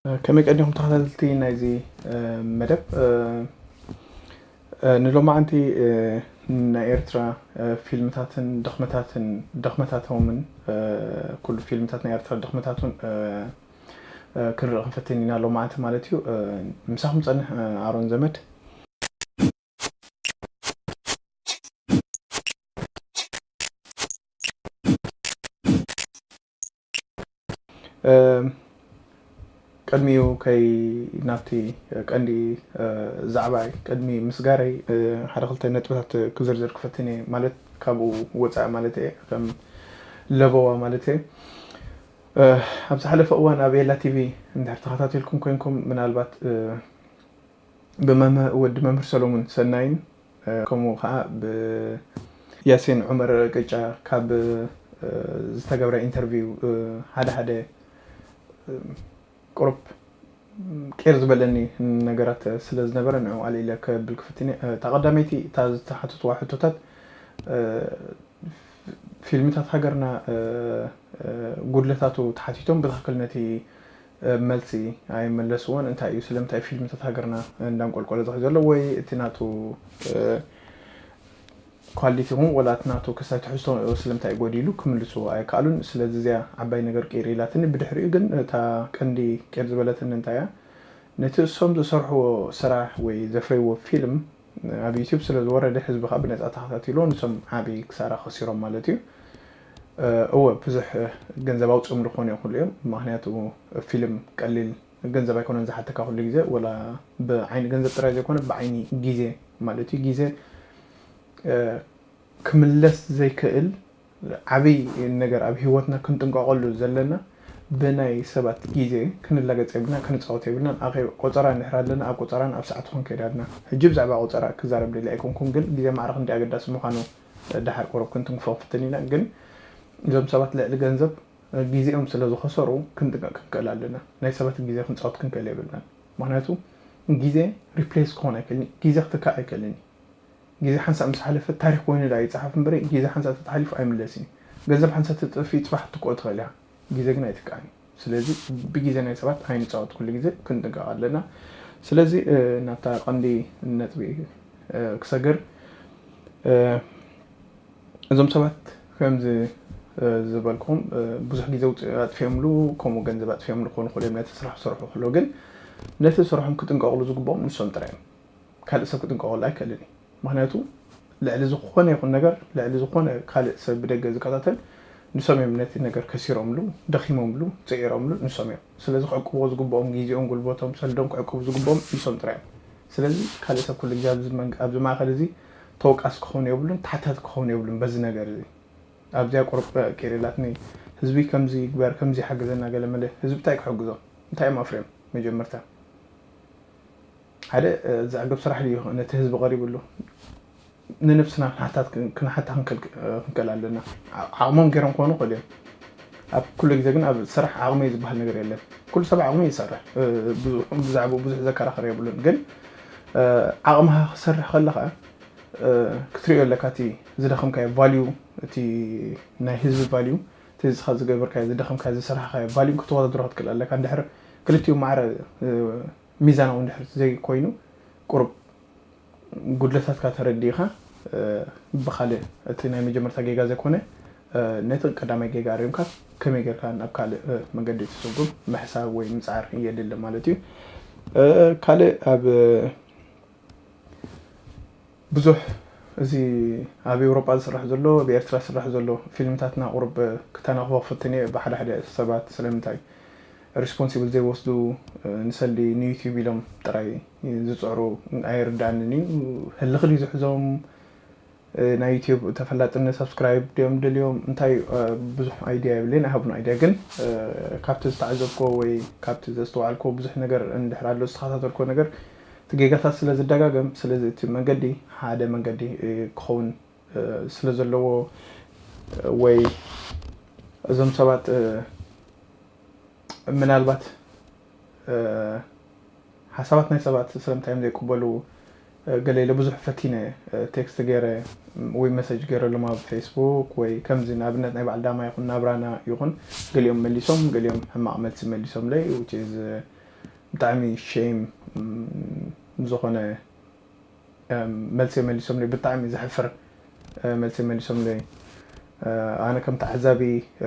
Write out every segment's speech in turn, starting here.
ከመይ ቀኒኹም ተኸታተልቲ ናይዚ መደብ? ንሎማዓንቲ ናይ ኤርትራ ፊልምታትን ድኽመታትን ድኽመታቶምን፣ ኩሉ ፊልምታት ናይ ኤርትራ ድኽመታቱን ክንርኢ ክንፈትን ኢና ሎማዓንቲ ማለት እዩ። ምሳኹም ጸንሕ ኣሮን ዘመድ። ቅድሚኡ ከይ ናብቲ ቀንዲ ዛዕባይ ቅድሚ ምስጋረይ ሓደ ክልተ ነጥብታት ክዝርዝር ክፈትን እየ፣ ማለት ካብኡ ወፃኢ ማለት እየ። ከም ለበዋ ማለት እየ። ኣብ ዝሓለፈ እዋን ኣብ ኤላ ቲቪ እንድሕር ተኸታተልኩም ኮይንኩም ምናልባት ብመምህር ወዲ መምህር ሰሎሙን ሰናይን ከምኡ ከዓ ብያሲን ዑመር ቅጫ ካብ ዝተገብረ ኢንተርቪው ሓደ ሓደ ቁሩብ ቄር ዝበለኒ ነገራት ስለ ዝነበረ ንዕኡ ኣልዒለ ከብል ክፍትን እየ። እታ ቀዳመይቲ እታ ዝተሓተትዋ ሕቶታት ፊልምታት ሃገርና ጉድለታቱ ተሓቲቶም ብትኽክል ነቲ መልሲ ኣይመለስዎን። እንታይ እዩ ስለምንታይ ፊልምታት ሃገርና እንዳንቆልቆለ ዝኸ ዘሎ ወይ እቲ ናቱ ኳሊቲ ይኹን ወላ እቲ ናቱ ክሳይ ትሕዝቶ ስለምንታይ ጎዲሉ ክምልስዎ ኣይከኣሉን። ስለዚ እዚያ ዓባይ ነገር ቅይር ኢላትኒ። ብድሕሪኡ ግን እታ ቀንዲ ቅይር ዝበለትኒ እንታይ እያ፣ ነቲ እሶም ዝሰርሕዎ ስራሕ ወይ ዘፍረይዎ ፊልም ኣብ ዩቲዩብ ስለ ዝወረደ ህዝቢ ከዓ ብነፃ ተኸታቲልዎ ንሶም ዓብዪ ክሳራ ከሲሮም ማለት እዩ። እወ ብዙሕ ገንዘብ ኣውፅኦም ዝኾኑ ይኽእሉ እዮም። ምክንያቱ ፊልም ቀሊል ገንዘብ ኣይኮነን ዝሓተካ ኩሉ ግዜ፣ ወላ ብዓይኒ ገንዘብ ጥራይ ዘይኮነ ብዓይኒ ግዜ ማለት እዩ። ግዜ ክምለስ ዘይክእል ዓብይ ነገር ኣብ ህይወትና ክንጥንቀቐሉ ዘለና ብናይ ሰባት ግዜ ክንላገፅ የብልና፣ ክንፃወት የብልና። ኣኸ ቆፀራ እንድሕር ኣለና ኣብ ቆፀራን ኣብ ሰዓቱ ክንከይድ ኣለና። ሕጂ ብዛዕባ ቆፀራ ክዛረብ ደሊ ኣይኮንኩን፣ ግን ግዜ ማዕረ ክንደይ ኣገዳሲ ምዃኑ ድሓር ቆረብ ክንትንክፎ ክፍትን ኢና። ግን እዞም ሰባት ልዕሊ ገንዘብ ግዜኦም ስለ ዝኸሰሩ ክንጥንቀቕ ክንክእል ኣለና። ናይ ሰባት ግዜ ክንፃወት ክንክእል የብልናን። ምክንያቱ ግዜ ሪፕሌስ ክኾን ኣይክእልን፣ ግዜ ክትካእ ኣይክእልን። ግዜ ሓንሳእ ምስ ሓለፈ ታሪክ ኮይኑ ዳ ይፀሓፍ እምበረ ግዜ ሓንሳእ ተተሓሊፉ ኣይምለስን እዩ። ገንዘብ ሓንሳእ ትጥፊ ፅባሕ ትክኦ ትኽእል እያ፣ ግዜ ግን ኣይትከኣን እዩ። ስለዚ ብግዜ ናይ ሰባት ኣይንፃወት፣ ኩሉ ግዜ ክንጥንቀቕ ኣለና። ስለዚ ናብታ ቀንዲ ነጥቢ ክሰግር፣ እዞም ሰባት ከምዚ ዝበልኩም ብዙሕ ግዜ ኣጥፊኦምሉ ከምኡ ገንዘብ ኣጥፊኦምሉ ክኾኑ ክእሉ እዮም ነቲ ስራሕ ክሰርሑ ክእሉ፣ ግን ነቲ ስርሖም ክጥንቀቕሉ ዝግብኦም ንሶም ጥራይ እዮም። ካልእ ሰብ ክጥንቀቐሉ ኣይክእልን እዩ። ምክንያቱ ልዕሊ ዝኾነ ይኹን ነገር ልዕሊ ዝኾነ ካልእ ሰብ ብደገ ዝከታተል ንሶም እዮም ነቲ ነገር ከሲሮምሉ፣ ደኺሞምሉ፣ ፅዒሮምሉ ንሶም እዮም። ስለዚ ክዕቅብዎ ዝግብኦም ግዜኦም፣ ጉልበቶም፣ ሰልዶም ክዕቅቡ ዝግብኦም ንሶም ጥራይ እዮም። ስለዚ ካልእ ሰብ ኩሉ ግዜ ኣብዚ መንግ- ኣብዚ ማእኸል እዚ ተወቃሲ ክኸውን የብሉን፣ ተሓታቲ ክኸውን የብሉን በዚ ነገር እዚ። ኣብዚኣ ቁሩብ ቂር ኢላትኒ፣ ህዝቢ ከምዚ ይግበር ከምዚ ይሓግዘና ገለ መለ። ህዝቢ እንታይ ክሕግዞ? እንታይ እዮም ኣፍርዮም? መጀመርታ ሓደ ዘዕግብ ስራሕ ድዩ ነቲ ህዝቢ ቀሪብሉ? ንነብስና ክንሓታት ክንሓታ ክንክእል ኣለና። ዓቕሞም ገይሮም ክኾኑ ይኽእሉ እዮም። ኣብ ኩሉ ግዜ ግን ኣብ ስራሕ ዓቕሚ ዝበሃል ነገር የለን። ኩሉ ሰብ ዓቕሚ ይሰርሕ፣ ብዛዕባኡ ብዙሕ ዘከራኽር የብሉን። ግን ዓቕምኻ ክሰርሕ ከለኻ ክትሪኦ ኣለካ፣ እቲ ዝደኸምካዮ ቫልዩ፣ እቲ ናይ ህዝቢ ቫልዩ፣ እቲ ንስኻ ዝገበርካዮ ዝደኸምካዮ ዝሰራሕካዮ ቫልዩ ክተወዳድሮ ክትክእል ኣለካ። እንድሕር ክልቲኡ ማዕረ ሚዛናዊ እንድሕር ዘይኮይኑ ቁሩብ ጉድለታትካ ተረዲእኻ ብካልእ እቲ ናይ መጀመርታ ጌጋ ዘይኮነ ነቲ ቀዳማይ ጌጋ ኣሪምካ ከመይ ጌርካ ናብ ካልእ መንገዲ ትስጉም ምሕሳብ ወይ ምፅዓር የድሊ ማለት እዩ። ካልእ ኣብ ብዙሕ እዚ ኣብ ኤውሮጳ ዝስራሕ ዘሎ ኣብ ኤርትራ ዝስራሕ ዘሎ ፊልምታትና ቁሩብ ክተናኽፎ ክፍትን እየ ብሓደ ሓደ ሰባት ስለምንታይ ሪስፖንሲብል ዘይወስዱ ንሰልዲ ንዩቲዩብ ኢሎም ጥራይ ዝፅዕሩ ኣይርዳእንን እዩ። ህልኽ ድዩ ዝሕዞም ናይ ዩቲዩብ ተፈላጥነት ሳብስክራይብ ድዮም ደልዮም እንታይ ብዙሕ ኣይድያ የብለይን ኣይሃቡን ኣይድያ ግን ካብቲ ዝተዓዘብኮ ወይ ካብቲ ዘስተውዓልኮ ብዙሕ ነገር እንድሕር ኣሎ ዝተኸታተልኮ ነገር እቲ ጌጋታት ስለ ዝደጋገም ስለዚ እቲ መንገዲ ሓደ መንገዲ ክኸውን ስለ ዘለዎ ወይ እዞም ሰባት ምናልባት ሓሳባት ናይ ሰባት ስለምንታይ እዮም ዘይቅበሉ ገለ ኢለ ብዙሕ ፈቲነ ቴክስት ገይረ ወይ መሰጅ ገይረሎም ኣብ ፌስቡክ ወይ ከምዚ ንኣብነት ናይ በዓል ዳማ ይኹን ናብራና ይኹን ገሊኦም መሊሶም ገሊኦም ሕማቕ መልሲ መሊሶምለይ which is ብጣዕሚ ሸይም ዝኾነ መልሲ መሊሶምለይ። ብጣዕሚ ዘሕፍር መልሲ መሊሶምለይ። ኣነ ከም ተዓዛቢ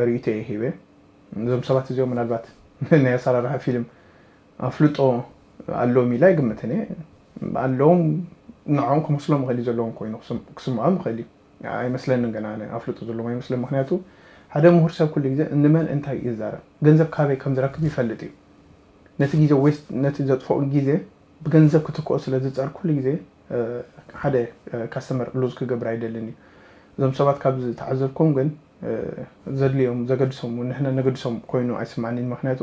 ርእይቶ እየ ሂበ። እዞም ሰባት እዚኦም ምናልባት ናይ ኣሰራርሓ ፊልም ኣፍልጦ ኣለዎም ኢላ ይግምት እኔ። ኣለዎም፣ ንዕኦም ክመስሎም ይኽእል እዩ፣ ዘለዎም ኮይኑ ክስምዖም ይኽእል እዩ። ኣይመስለንን፣ ገና ኣነ ኣፍልጦ ዘለዎም ኣይመስለን። ምክንያቱ ሓደ ምሁር ሰብ ኩሉ ግዜ ንመን እንታይ ይዛረብ፣ ገንዘብ ካበይ ከም ዝረክብ ይፈልጥ እዩ። ነቲ ግዜ ዌስት፣ ነቲ ዘጥፍኦ ግዜ ብገንዘብ ክትክኦ ስለ ዝጸር ኩሉ ግዜ ሓደ ካስተመር ሉዝ ክገብር ኣይደልን እዩ። እዞም ሰባት ካብ ዝተዓዘብኩም ግን ዘድልዮም ዘገድሶም ንሕና ነገድሶም ኮይኑ ኣይስማዕንን። ምክንያቱ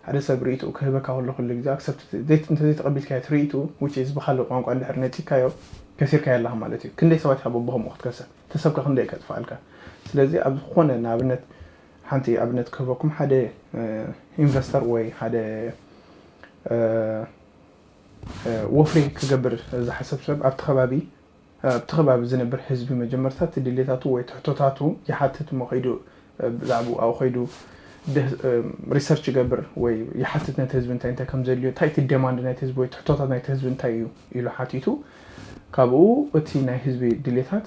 ሓደ ሰብ ርእይትኡ ክህበካ ከሎ ኩሉ ግዜ ኣክሰፕት እንተዘይተቐቢልካዮ እቲ ርእይትኡ which is ብካልእ ቋንቋ እንድሕር ነጺግካዮ ከሲርካዮ ኣለኻ ማለት እዩ። ክንደይ ሰባት ኢኻ በብኸምኡ ክትከሰር? እቲ ሰብከ ክንደይ ከጥፍኣልካ? ስለዚ ኣብ ዝኾነ ንኣብነት ሓንቲ ኣብነት ክህበኩም ሓደ ኢንቨስተር ወይ ሓደ ወፍሪ ክገብር ዝሓሰብ ሰብ ኣብቲ ከባቢ ኣብቲ ከባቢ ዝነብር ህዝቢ መጀመርታ እቲ ድሌታቱ ወይ ትሕቶታቱ ይሓትት እሞ ከይዱ ብዛዕባኡ ኣብኡ ከይዱ ሪሰርች ይገብር ወይ ይሓትት ነቲ ህዝቢ እንታይ እንታይ ከም ዘድልዮ እንታይ እቲ ደማንድ ናይቲ ህዝቢ ወይ ትሕቶታት ናይቲ ህዝቢ እንታይ እዩ ኢሉ ሓቲቱ ካብኡ እቲ ናይ ህዝቢ ድሌታት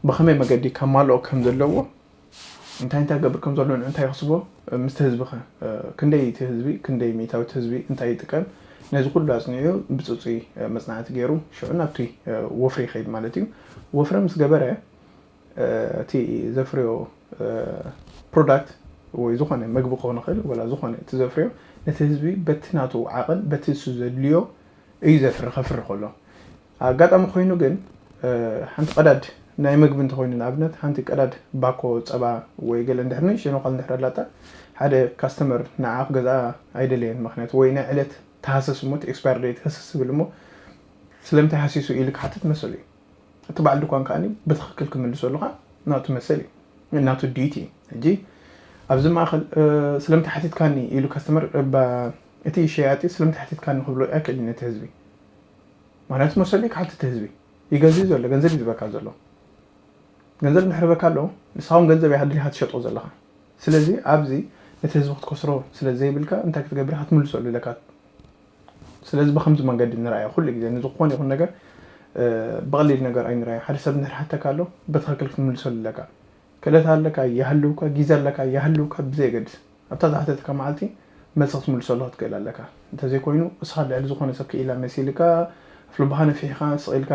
ብኸመይ መገዲ ከማልኦ ከም ዘለዎ እንታይ እንታይ ገብር ከም ዘሎ እንታይ ይኽስቦ ምስቲ ህዝቢ ኸ ክንደይ እቲ ህዝቢ ክንደይ ሚእታዊት ህዝቢ እንታይ ይጥቀም ነዚ ኩሉ ኣፅኒዑ ብፅፁይ መፅናዕቲ ገይሩ ሽዑ ናብቲ ወፍሪ ይኸይድ ማለት እዩ። ወፍሪ ምስ ገበረ እቲ ዘፍርዮ ፕሮዳክት ወይ ዝኾነ መግቢ ክኾን ይኽእል ወላ ዝኾነ እቲ ዘፍርዮ ነቲ ህዝቢ በቲ ናቱ ዓቐን በቲ እሱ ዘድልዮ እዩ ዘፍሪ ከፍሪ ከሎ ኣጋጣሚ ኮይኑ ግን ሓንቲ ቀዳድ ናይ መግቢ እንተኮይኑ ንኣብነት ሓንቲ ቀዳድ ባኮ ፀባ ወይ ገለ እንድሕር ንእሽተይ ነኳል እንድሕር ኣላታ ሓደ ካስተመር ንዓ ክገዝኣ ኣይደለየን ምክንያቱ ወይ ናይ ዕለት ተሃሰስ እሞ እቲ ኤክስፓየር ዴት ህስስ ዝብል እሞ ስለምንታይ ሃሲሱ ኢሉ ክሓትት መሰሉ እዩ። እቲ በዓል ድኳን ከኣ ብትኽክል ክምልሰሉ ከኣ ናቱ መሰል እዩ ናቱ ዲቲ እዩ። ሕጂ ኣብዚ ማእኸል ስለምንታይ ሓቲትካኒ ኢሉ ካስተመር እቲ ሸያጢ ስለምንታይ ሓቲትካኒ ክብሎ ኣይክእል እዩ ነቲ ህዝቢ ምክንያቱ መሰሉ እዩ ክሓትት ህዝቢ ይገዝእ ዘሎ ገንዘብ እዩ ዝበካ ዘሎ ገንዘብ እንድሕር በካ ኣሎ ንስኻውን ገንዘብ ኢኻ ድሊኻ ትሸጦ ዘለኻ ስለዚ ኣብዚ ነቲ ህዝቢ ክትከስሮ ስለ ዘይብልካ እንታይ ክትገብር ኢኻ ትምልሰሉ ኣለካ ስለዚ ብከምዚ መንገዲ ንርኣዮ ኩሉ ግዜ ንዝኾነ ይኹን ነገር ብቐሊል ነገር ኣይንርኣዮ ሓደ ሰብ እንድሕር ሓተካ ኣሎ ብትኽክል ክትምልሰሉ ኣለካ ክእለት ኣለካ ይሃልውካ ጊዜ ኣለካ ይሃልውካ ብዘየገድስ ኣብታ ዝሓተትካ መዓልቲ መልሲ ክትምልሰሉ ክትክእል ኣለካ እንተዘይኮይኑ እስኻ ልዕሊ ዝኾነ ሰብ ክኢላ መሲልካ ኣፍልባኻ ነፊሕኻ ስቕ ኢልካ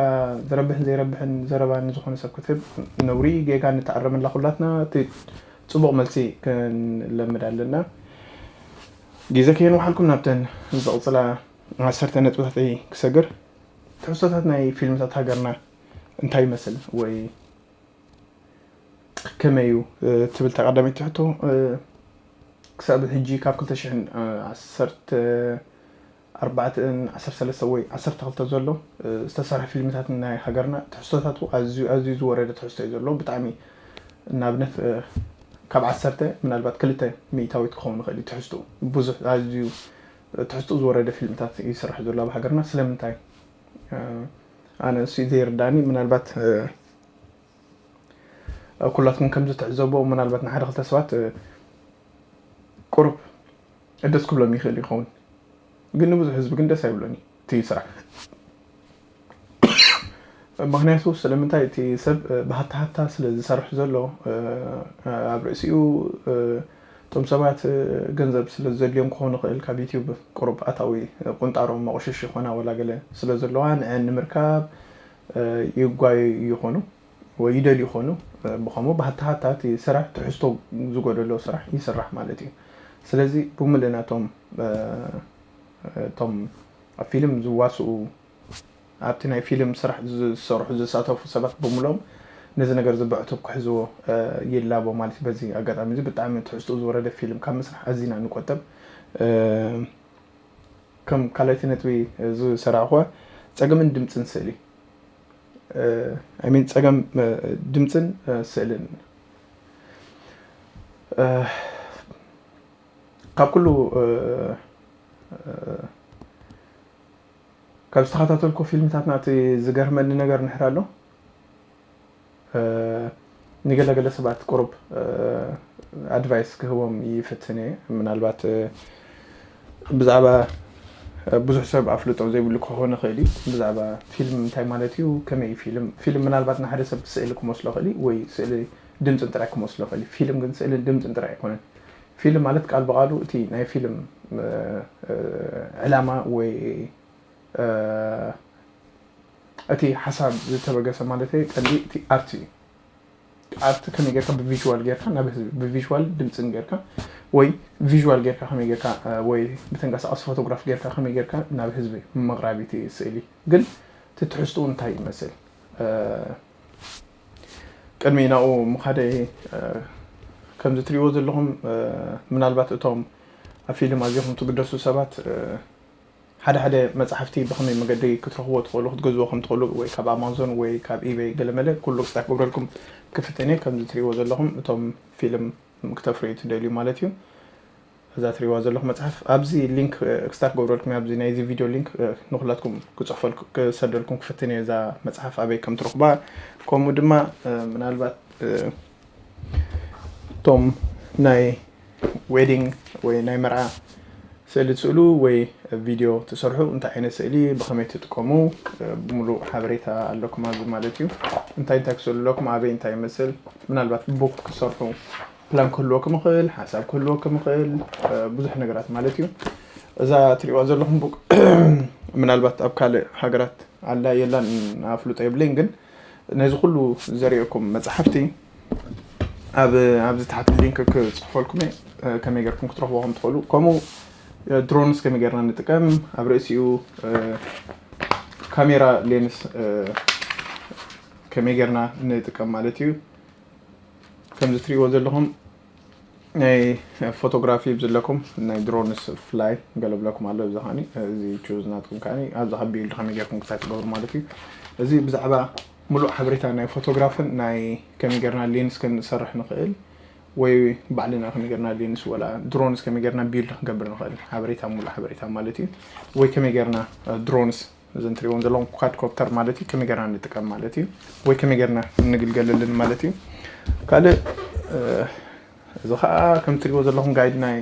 ዝረብሕን ዘይረብሕን ዘረባ ንዝኾነ ሰብ ክትህብ ነውሪ ጌጋ ንተኣረመላ ኩላትና እቲ ፅቡቕ መልሲ ክንለምድ ኣለና ግዜ ከየንውሓልኩም ናብተን ዝቕፅላ ዓሰርተ ነጥብታተይ ክሰግር ትሕዝቶታት ናይ ፊልምታት ሃገርና እንታይ ይመስል ወይ ከመይ እዩ ትብል ተቐዳመይቲ ሕቶ ክሳብ ሕጂ ካብ ክልተ ሽሕን ዓሰርተ ኣርባዕተን ዓሰርተ ሰለስተ ወይ ዓሰርተ ክልተ ዘሎ ዝተሰርሐ ፊልምታት ናይ ሃገርና ትሕዝቶታቱ ኣዝዩ ኣዝዩ ዝወረደ ትሕዝቶ እዩ ዘሎ ብጣዕሚ ንኣብነት ካብ ዓሰርተ ምናልባት ክልተ ሚእታዊት ክኸውን ይኽእል እዩ ትሕዝቶ ብዙሕ ኣዝዩ ትሕዝቶ ዝወረደ ፊልምታት ይስራሕ ዘሎ ኣብ ሃገርና ስለምንታይ ኣነ እሱ ዘይርዳእኒ ምናልባት ኩላትኩም ከም ዝተሕዘቦ ምናልባት ንሓደ ክልተ ሰባት ቁሩብ ደስ ክብሎም ይኽእል ይኸውን ግን ንብዙሕ ህዝቢ ግን ደስ ኣይብሎን እዩ እቲ ስራሕ ምክንያቱ ስለምንታይ እቲ ሰብ ብሃታሃታ ስለ ዝሰርሕ ዘሎ ኣብ ርእሲኡ እቶም ሰባት ገንዘብ ስለ ዘድልዮም ክኾኑ ይኽእል ካብ ዩቲዩብ ቁሩብ ኣታዊ ቁንጣሮም መቑሽሽ ይኾና ወላ ገለ ስለ ዘለዋ ንዐን ንምርካብ ይጓዩ ይኾኑ ወይ ይደልዩ ይኾኑ ብኸምኡ ብሃታሃታ እቲ ስራሕ ትሕዝቶ ዝጎደሎ ስራሕ ይስራሕ ማለት እዩ ስለዚ ብምልእ ናቶም እቶም ኣብ ፊልም ዝዋስኡ ኣብቲ ናይ ፊልም ስራሕ ዝሰርሑ ዝሳተፉ ሰባት ብምሎም ነዚ ነገር ዝበዕቱብ ክሕዝዎ ይላቦ ማለት በዚ ኣጋጣሚ እዚ ብጣዕሚ ትሕዝትኡ ዝወረደ ፊልም ካብ ምስራሕ ኣዚና ንቆጠብ ከም ካልኣይቲ ነጥቢ ዝሰራዕኹዋ ጸገምን ድምፅን ስእሊ ሚን ጸገም ድምፅን ስእልን ካብ ኩሉ ካብ ዝተኸታተልኩ ፊልምታትና እቲ ዝገርመኒ ነገር ንሕር ኣሎ ንገለገለ ሰባት ቁሩብ ኣድቫይስ ክህቦም ይፍትን እየ ምናልባት ብዛዕባ ብዙሕ ሰብ ኣፍልጦ ዘይብሉ ክኾን ይኽእል እዩ። ብዛዕባ ፊልም እንታይ ማለት እዩ፣ ከመይ እዩ ፊልም? ፊልም ምናልባት ንሓደ ሰብ ስእሊ ክመስሎ ይኽእል እዩ፣ ወይ ስእሊ ድምፅን ጥራይ ክመስሎ ይኽእል እዩ። ፊልም ግን ስእልን ድምፅን ጥራይ ኣይኮነን። ፊልም ማለት ቃል ብቓሉ እቲ ናይ ፊልም ዕላማ ወይ እቲ ሓሳብ ዝተበገሰ ማለት ቀንዲ እቲ ኣርት እዩ። ኣርት ከመይ ጌርካ ብቪዥዋል ጌርካ ናብ ህዝቢ ብቪዥዋል ድምፅን ጌርካ ወይ ቪዥዋል ጌርካ ከመይ ጌርካ ወይ ብተንቀሳቐሲ ፎቶግራፍ ጌርካ ከመይ ጌርካ ናብ ህዝቢ ምቕራብ እቲ ስእሊ ግን እቲ ትሕዝትኡ እንታይ ይመስል? ቅድሚ ናብኡ ምኻደይ ከምዚ ትሪእዎ ዘለኹም ምናልባት እቶም ኣብ ፊልም ኣዚኹም ትግደሱ ሰባት ሓደ ሓደ መፅሓፍቲ ብኸመይ መገዲ ክትረኽብዎ ትኽእሉ ክትገዝዎ ከም ትኽእሉ ወይ ካብ ኣማዞን ወይ ካብ ኢበይ ገለመለ ኩሉ ክስታክ ክገብረልኩም ክፍትን እየ። ከምዚ ትሪእዎ ዘለኹም እቶም ፊልም ክተፍርዩ ትደልዩ ማለት እዩ። እዛ ትሪእዋ ዘለኹም መፅሓፍ ኣብዚ ሊንክ ክስታክ ክገብረልኩም ኣብዚ ናይዚ ቪድዮ ሊንክ ንኩላትኩም ክፅሕፈልኩ ክሰደልኩም ክፍትን እየ። እዛ መፅሓፍ ኣበይ ከም ትረኽባ ከምኡ ድማ ምናልባት እቶም ናይ ዌዲንግ ወይ ናይ መርዓ ስእሊ ትስእሉ ወይ ቪድዮ ትሰርሑ እንታይ ዓይነት ስእሊ ብኸመይ ትጥቀሙ ብሙሉእ ሓበሬታ ኣለኩም ኣብዚ ማለት እዩ። እንታይ እንታይ ክስእሉ ኣለኩም ኣበይ እንታይ ይመስል ምናልባት ቡክ ክሰርሑ ፕላን ክህልወኩም ይኽእል ሓሳብ ክህልወኩም ይኽእል ብዙሕ ነገራት ማለት እዩ። እዛ ትሪእዋ ዘለኹም ቡክ ምናልባት ኣብ ካልእ ሃገራት ኣላ የላን ኣፍልጦ የብለይን ግን ነዚ ኩሉ ዘርእየኩም መፅሓፍቲ ኣብዚ ታሕቲ ሊንክ ክፅሕፈልኩም እየ ከመይ ገርኩም ክትረኽቦ ከም ትኽእሉ ከምኡ ድሮንስ ከመይ ገርና ንጥቀም ኣብ ርእሲኡ ካሜራ ሌንስ ከመይ ገርና ንጥቀም ማለት እዩ። ከምዚ ትሪእዎ ዘለኹም ናይ ፎቶግራፊ ዘለኩም ናይ ድሮንስ ፍላይ ገለብለኩም ኣሎ እዚ ከኒ እዚ ቹዝ ናትኩም ከኒ ኣብዚ ከቢሉ ከመይ ጌርኩም ክሳይ ትገብሩ ማለት እዩ። እዚ ብዛዕባ ሙሉእ ሓበሬታ ናይ ፎቶግራፍን ናይ ከመይ ጌርና ሌንስ ክንሰርሕ ንኽእል ወይ ባዕልና ከመይ ጌርና ሌንስ ወላ ድሮንስ ከመይ ጌርና ቢልድ ክንገብር ንኽእል ሓበሬታ ሙሉእ ሓበሬታ ማለት እዩ። ወይ ከመይ ጌርና ድሮንስ እዘን ትሪእዎም ዘለኹም ኳድኮፕተር ማለት እዩ ከመይ ጌርና ንጥቀም ማለት እዩ ወይ ከመይ ጌርና እንግልገለልን ማለት እዩ። ካልእ እዚ ከዓ ከም ትሪእዎ ዘለኹም ጋይድ ናይ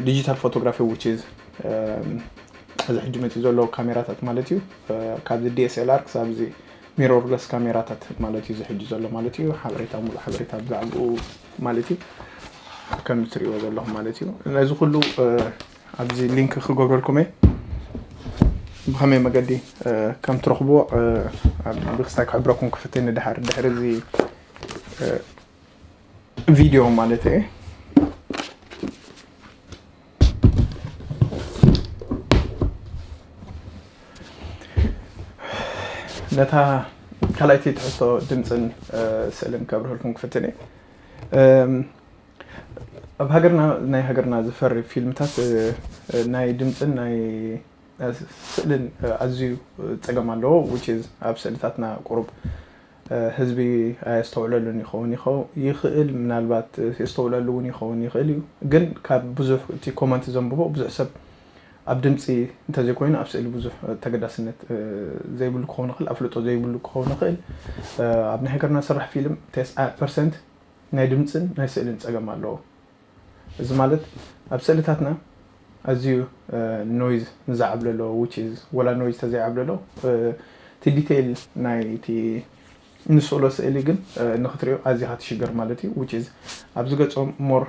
ዲጂታል ፎቶግራፊ which is እዚ ሕጂ መፂኡ ዘሎ ካሜራታት ማለት እዩ። ካብዚ ዲኤስኤልኣር ክሳብ እዚ ሚሮርለስ ካሜራታት ማለት እዩ እዚ ሕጂ ዘሎ ማለት እዩ። ሓበሬታ ሙሉእ ሓበሬታ ብዛዕባኡ ማለት እዩ ከም ትሪእዎ ዘለኹም ማለት እዩ። ነዚ ኩሉ ኣብዚ ሊንክ ክገብረልኩም እየ ብኸመይ መገዲ ከም ትረኽብዎ ብክስታይ ክሕብረኩም ክፍትን ድሓር ድሕሪ እዚ ቪድዮ ማለት እየ። ነታ ካልኣይቲ ትሕዝቶ ድምፅን ስእልን ከብርህልኩም ክፍትን እየ። ኣብ ሃገርና ናይ ሃገርና ዝፈሪ ፊልምታት ናይ ድምፅን ናይ ስእልን ኣዝዩ ፀገም ኣለዎ which is ኣብ ስእልታትና ቁሩብ ህዝቢ ኣየስተውዕለሉን ይኸውን ይኽእል ምናልባት የስተውዕለሉ እውን ይኸውን ይኽእል እዩ። ግን ካብ ብዙሕ እቲ ኮመንት ዘንብቦ ብዙሕ ሰብ ኣብ ድምፂ እንተዘይኮይኑ ኣብ ስእሊ ብዙሕ ተገዳስነት ዘይብሉ ክኸውን ይኽእል ኣፍልጦ ዘይብሉ ክኸውን ይኽእል። ኣብ ናይ ሃገርና ዝስራሕ ፊልም ተስዓ ፐርሰንት ናይ ድምፅን ናይ ስእልን ፀገም ኣለዎ። እዚ ማለት ኣብ ስእልታትና ኣዝዩ ኖይዝ ንዝዓብለሎ which is ወላ ኖይዝ ተዘይዓብለሎ እቲ ዲቴይል ናይ እቲ ንስእሎ ስእሊ ግን ንክትሪኦ ኣዚኻ ትሽገር ማለት እዩ which is ኣብዚ ገፆም more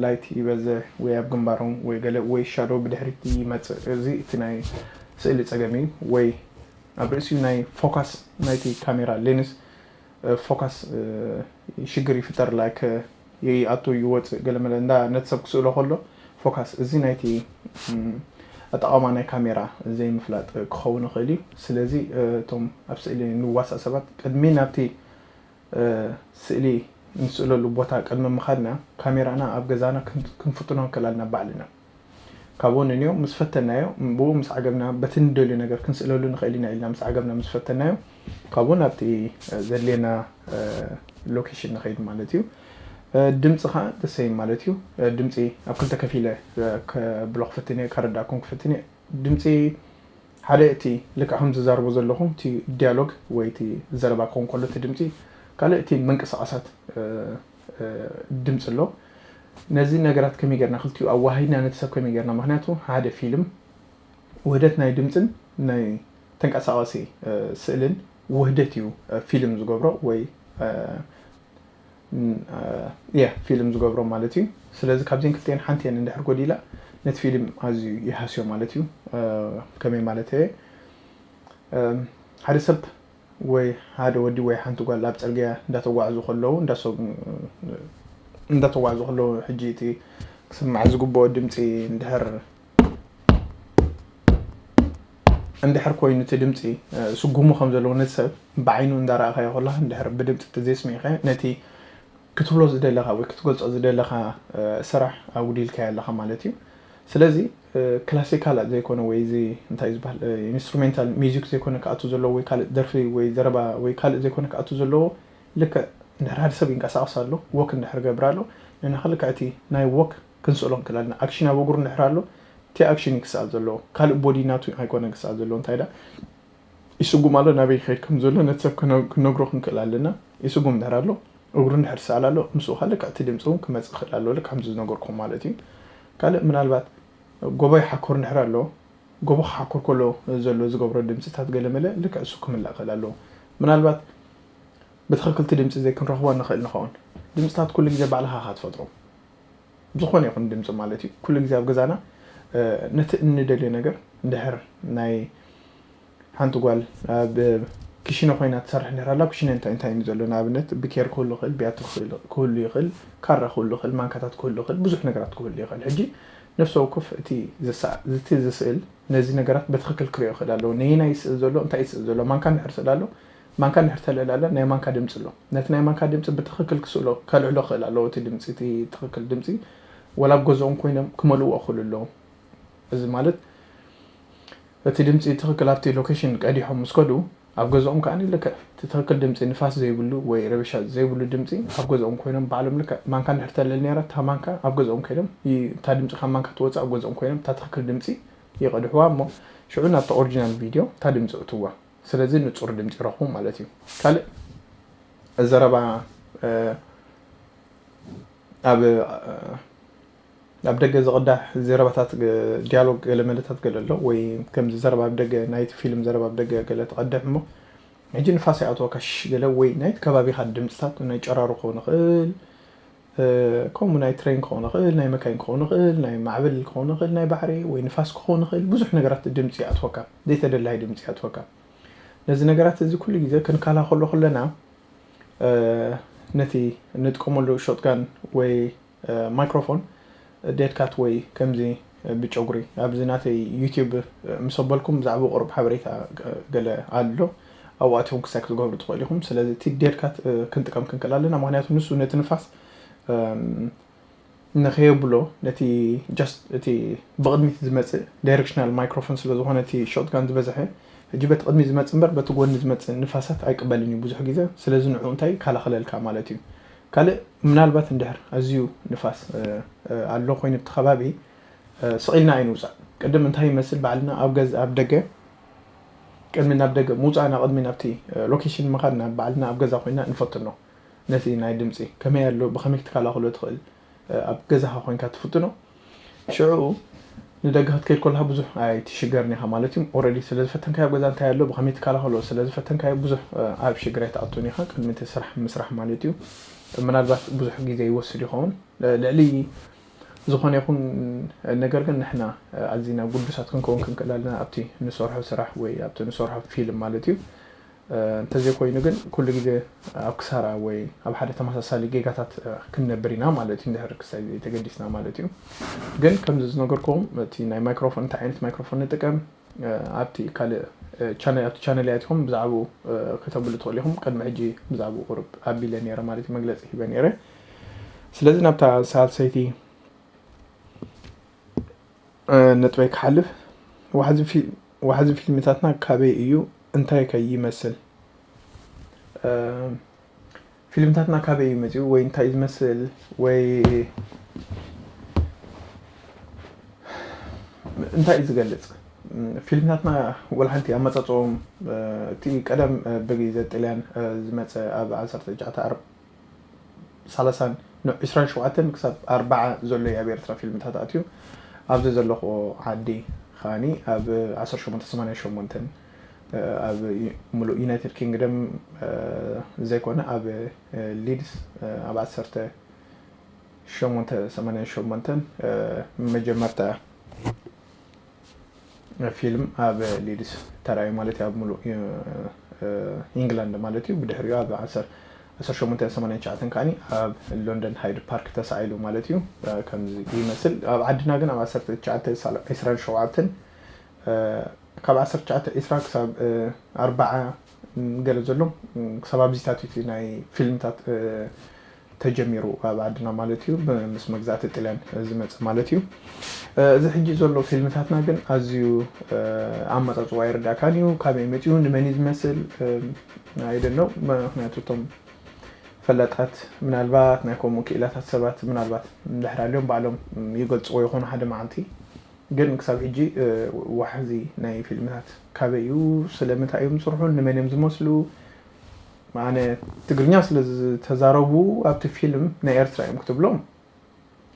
light ይበዝሕ ወይ ኣብ ግንባሮም ወይ ገለ ወይ shadow ብድሕሪት ይመፅእ እዚ እቲ ናይ ስእሊ ፀገም እዩ። ወይ ኣብ ርእሲኡ ናይ ፎካስ ናይቲ ካሜራ ሌንስ ፎካስ ሽግር ይፍጠር like ይኣቱ ይወፅእ ገለመለ እንዳ ነቲ ሰብ ክስእሎ ከሎ ፎካስ እዚ ናይቲ ኣጠቓቕማ ናይ ካሜራ ዘይምፍላጥ ክኸውን ይኽእል እዩ። ስለዚ እቶም ኣብ ስእሊ ንዋሳእ ሰባት ቅድሚ ናብቲ ስእሊ ንስእለሉ ቦታ ቅድሚ ምኻድና ካሜራና ኣብ ገዛና ክንፍትኖ ንክእል ኣለና ባዕልና። ካብኡ ንንዮ ምስ ፈተናዮ ብኡ ምስ ዓገብና በቲ ንደልዩ ነገር ክንስእለሉ ንኽእል ኢና ኢልና ምስ ዓገብና ምስ ፈተናዮ ካብኡ ናብቲ ዘድልየና ሎኬሽን ንኸይድ ማለት እዩ። ድምፂ ከዓ ደሰይ ማለት እዩ። ድምፂ ኣብ ክልተ ከፊለ ከብሎ ክፍትን እየ ከረዳእኩም ክፍትን እየ። ድምፂ ሓደ እቲ ልክዕ ከም ዝዛርቦ ዘለኹ እቲ ዲያሎግ ወይ እቲ ዘረባ ክኸውን ከሎ እቲ ድምፂ ካልእ እቲ ምንቅስቃሳት ድምፂ ኣሎ። ነዚ ነገራት ከመይ ጌርና ክልቲኡ ኣዋሃሂድና ነቲ ሰብ ከመይ ጌርና? ምክንያቱ ሓደ ፊልም ውህደት ናይ ድምፅን ናይ ተንቀሳቐሲ ስእልን ውህደት እዩ ፊልም ዝገብሮ ወይ የ ፊልም ዝገብሮ ማለት እዩ። ስለዚ ካብዚን ክልቲን ሓንቲ እየን እንድሕር ጎዲላ ነቲ ፊልም ኣዝዩ ይሃስዮ ማለት እዩ። ከመይ ማለት እየ? ሓደ ሰብ ወይ ሓደ ወዲ ወይ ሓንቲ ጓል ኣብ ፅርግያ እንዳተጓዕዙ ከለዉ እንዳተጓዕዙ ከለዉ ሕጂ እቲ ክስማዕ ዝግብኦ ድምፂ እንድሕር እንድሕር ኮይኑ እቲ ድምፂ ስጉሙ ከም ዘለዎ ነቲ ሰብ ብዓይኑ እንዳረኣኻዮ ከለካ እንድሕር ብድምፂ ተዘይስሚዕካ ነቲ ክትብሎ ዝደለካ ወይ ክትገልፆ ዝደለካ ስራሕ ኣጉዲልካዮ ኣለካ ማለት እዩ። ስለዚ ክላሲካል ዘይኮነ ወይ እዚ እንታይ ዝበሃል ኢንስትሩሜንታል ሚዚክ ዘይኮነ ክኣቱ ዘለዎ ወይ ካልእ ደርፊ ወይ ዘረባ ወይ ካልእ ዘይኮነ ክኣቱ ዘለዎ ልክዕ እንድሕር ሓደ ሰብ ይንቀሳቀስ ኣሎ ወክ እንድሕር ገብር ኣሎ ንሕና ክልክዕ እቲ ናይ ወክ ክንስእሎ ንክእል ኣለና። ኣክሽን ኣብ እግሩ እንድሕር ኣሎ እቲ ኣክሽን እዩ ክስኣል ዘለዎ ካልእ ቦዲ ናቱ ኣይኮነ ክስኣል ዘለዎ እንታይ ዳ ይስጉም ኣሎ ናበይ ይኸይድ ከም ዘሎ ነቲ ሰብ ክነግሮ ክንክእል ኣለና። ይስጉም እንድሕር ኣሎ እግሩ እንድሕር ዝሰኣል ኣሎ ምስኡ ካልእ ክዕቲ ድምፂ እውን ክመፅእ ክእል ኣሎ ልክ ከምዚ ዝነገርኩም ማለት እዩ። ካልእ ምናልባት ጎቦ ይሓኮር እንድሕር ኣሎ ጎቦ ክሓኮር ከሎ ዘሎ ዝገብሮ ድምፅታት ገለመለ ልክዕ እሱ ክምላእ ክእል ኣለዎ። ምናልባት ብትኽክልቲ ድምፂ ዘይክንረኽቦ ንኽእል ንኸውን ድምፅታት ኩሉ ግዜ ባዕልኻ ኢኻ ትፈጥሮ። ዝኾነ ይኹን ድምፂ ማለት እዩ ኩሉ ግዜ ኣብ ገዛና ነቲ እንደልዮ ነገር እንድሕር ናይ ሓንቲ ጓል ኣብ ክሽነ ኮይና ትሰርሕ እንድሕር ኣላ ክሽነ እንታይ እንታይ እዩ ዘሎ ንኣብነት ብኬር ክህሉ ይኽእል ቢያትር ክህሉ ይኽእል ካራ ክህሉ ይኽእል ማንካታት ክህሉ ይኽእል ብዙሕ ነገራት ክህሉ ይኽእል ሕጂ ነፍሰ ወከፍ እቲ እቲ ዝስእል ነዚ ነገራት ብትኽክል ክሪኦ ይኽእል ኣለዎ ነየናይ ይስእል ዘሎ እንታይ ይስእል ዘሎ ማንካ እንድሕር ስእል ኣሎ ማንካ እንድሕር ተልዕል ኣላ ናይ ማንካ ድምፂ ኣሎ ነቲ ናይ ማንካ ድምፂ ብትኽክል ክስእሎ ከልዕሎ ክእል ኣለዎ እቲ ድምፂ እቲ ትኽክል ድምፂ ወላ ኣብ ገዝኦም ኮይኖም ክመልእዎ ክእሉ ኣለዎም እዚ ማለት እቲ ድምፂ ትኽክል ኣብቲ ሎኬሽን ቀዲሖም ምስ ከዱ ኣብ ገዝኦም ከዓ ልክዕ እቲ ትኽክል ድምፂ ንፋስ ዘይብሉ ወይ ረበሻ ዘይብሉ ድምፂ ኣብ ገዝኦም ኮይኖም ባዕሎም ልክዕ ማንካ እንድሕር ተልዕል ነራ እታ ማንካ ኣብ ገዝኦም ኮይኖም እታ ድምፂ ካብ ማንካ ትወፅእ ኣብ ገዝኦም ኮይኖም እታ ትኽክል ድምፂ ይቐድሕዋ እሞ ሽዑ ናብቲ ኦሪጂናል ቪድዮ እታ ድምፂ እትዋ ስለዚ ንፁር ድምፂ ይረኽቡ ማለት እዩ ካልእ ዘረባ ኣብ ኣብ ደገ ዝቕዳሕ ዘረባታት ዲያሎግ ገለ መለታት ገለ ኣሎ ወይ ከምዚ ዘረባ ኣብ ደገ ናይቲ ፊልም ዘረባ ኣብ ደገ ገለ ትቐድሕ እሞ ሕጂ ንፋስ ይኣትወካ ሽሽ ገለ ወይ ናይቲ ከባቢኻ ድምፅታት ናይ ጨራሩ ክኸውን ይኽእል ከምኡ ናይ ትሬን ክኸውን ይኽእል ናይ መካይን ክኸውን ይኽእል ናይ ማዕበል ክኸውን ይኽእል ናይ ባሕሪ ወይ ንፋስ ክኸውን ይኽእል ብዙሕ ነገራት ድምፂ ይኣትወካ ዘይተደላይ ድምፂ ይኣትወካ ነዚ ነገራት እዚ ኩሉ ግዜ ክንከላኸሎ ከለና ነቲ ንጥቀመሉ ሾትጋን ወይ ማይክሮፎን ዴድካት ወይ ከምዚ ብጨጉሪ ኣብዚ ናተይ ዩቲዩብ ምስ ኣበልኩም ብዛዕባ ቁሩብ ሓበሬታ ገለ ኣሎ ኣብኡ ኣትኹም ክሳይ ክትገብሩ ትኽእሉ ኢኹም ስለዚ እቲ ዴድካት ክንጥቀም ክንክእል ኣለና ምክንያቱ ንሱ ነቲ ንፋስ ንኸየብሎ ነቲ just እቲ ብቕድሚት ዝመፅእ ዳይሬክሽናል ማይክሮፎን ስለ ዝኾነ እቲ ሾትጋን ዝበዝሐ ሕጂ በቲ ቅድሚ ዝመፅእ እምበር በቲ ጎኒ ዝመፅእ ንፋሳት ኣይቅበልን እዩ ብዙሕ ግዜ ስለዚ ንዑ እንታይ ይከላኸለልካ ማለት እዩ ካልእ ምናልባት እንድሕር ኣዝዩ ንፋስ ኣሎ ኮይኑ እቲ ከባቢ ስቕ ኢልና ኣይንውፃእ ቅድም እንታይ ይመስል ባዕልና ኣብ ገዝ ኣብ ደገ ቅድሚ ናብ ደገ ምውፃእና ቅድሚ ናብቲ ሎኬሽን ምኻድና ባዕልና ኣብ ገዛ ኮይና ንፈትኖ ነቲ ናይ ድምፂ ከመይ ኣሎ ብኸመይ ክትከላኸሎ ትኽእል ኣብ ገዛኻ ኮይንካ ትፍትኖ ሽዑ ንደገ ክትከይድ ከለካ ብዙሕ ኣይትሽገርን ኢኻ ማለት እዩ already ስለ ዝፈተንካዮ ኣብ ገዛ እንታይ ኣሎ ብኸመይ ትከላኸሎ ስለ ዝፈተንካዮ ብዙሕ ኣብ ሽግር ኣይትኣቱን ኢኻ ቅድሚ እቲ ስራሕ ምስራሕ ማለት እዩ ምናልባት ብዙሕ ግዜ ይወስድ ይኸውን ልዕሊ ዝኾነ ይኹን ነገር ግን ንሕና ኣዚና ጉዱሳት ክንከውን ክንክእል ኣለና ኣብቲ ንሰርሖ ስራሕ ወይ ኣብቲ ንሰርሖ ፊልም ማለት እዩ እንተዘይኮይኑ ግን ኩሉ ግዜ ኣብ ክሳራ ወይ ኣብ ሓደ ተመሳሳሊ ጌጋታት ክንነብር ኢና ማለት እዩ እንድሕር ክሳይ ተገዲስና ማለት እዩ ግን ከምዚ ዝነገርኩም እቲ ናይ ማይክሮፎን እንታይ ዓይነት ማይክሮፎን ንጥቀም ኣብቲ ካልእ ኣብቲ ቻነል ኣትኹም ብዛዕባኡ ከተብሉ ትኽእሉ ኢኹም ቅድሚ ሕጂ ብዛዕባኡ ቁሩብ ኣቢለ ነረ ማለት እዩ መግለፂ ሂበ ነረ ስለዚ ናብታ ሳልሰይቲ ነጥበይ ክሓልፍ ዋሕዚ ፊልምታትና ካበይ እዩ እንታይ ከ ይመስል ፊልምታትና ካበይ እዩ መፅኡ ወይ እንታይ ዝመስል ወይ እንታይ እዩ ዝገልፅ ፊልምታትና ወላ ሓንቲ ኣመፃፅኦም እቲ ቀደም ብግዜ ጥልያን ዝመፀ ኣብ ዓሰርተ ትሽዓተ ኣርብ ሰላሳን ዕስራን ሸውዓተን ክሳብ ኣርባዓ ዘሎ ኣብ ኤርትራ ፊልምታት ኣትዩ። ኣብዚ ዘለኹ ዓዲ ከዓኒ ኣብ ዓሰርተ ሸሞንተ ሰማንያን ሸሞንተን ኣብ ሙሉእ ዩናይትድ ኪንግደም ዘይኮነ ኣብ ሊድስ ኣብ ዓሰርተ ሸሞንተ ሰማንያን ሸሞንተን መጀመርታ ፊልም ኣብ ሊድስ ተራእዩ ማለት እዩ ኣብ ሙሉእ ኢንግላንድ ማለት እዩ። ብድሕሪኡ ኣብ ዓሰርተ ሸሞንተ ሰማንያን ትሽዓተን ከዓኒ ኣብ ሎንደን ሃይድ ፓርክ ተሳኢሉ ማለት እዩ። ከምዚ ይመስል ኣብ ዓድና ግን ኣብ ዓሰርተ ትሽዓተ ዕስራን ሸውዓተን ካብ ዓሰርተ ትሽዓተ ዕስራ ክሳብ ኣርባዓ ገለ ዘሎ ክሳብ ኣብዚታት እቲ ናይ ፊልምታት ተጀሚሩ ኣብ ዓድና ማለት እዩ። ምስ መግዛእቲ ጥልያን ዝመፀ ማለት እዩ። እዚ ሕጂ ዘሎ ፊልምታትና ግን ኣዝዩ ኣመፃፅዋ ይርዳእካን እዩ። ካበይ መፅኡ ንመን እዩ ዝመስል ኣይደነው። ምክንያቱ እቶም ፈላጣት ምናልባት ናይ ከምኡ ክኢላታት ሰባት ምናልባት እንድሕር ኣልዮም ባዕሎም ይገልፅዎ ይኾኑ ሓደ መዓልቲ። ግን ክሳብ ሕጂ ዋሕዚ ናይ ፊልምታት ካበይ እዩ፣ ስለምንታይ እዮም ዝስርሑ፣ ንመን እዮም ዝመስሉ? ኣነ ትግርኛ ስለ ዝተዛረቡ ኣብቲ ፊልም ናይ ኤርትራ እዮም ክትብሎም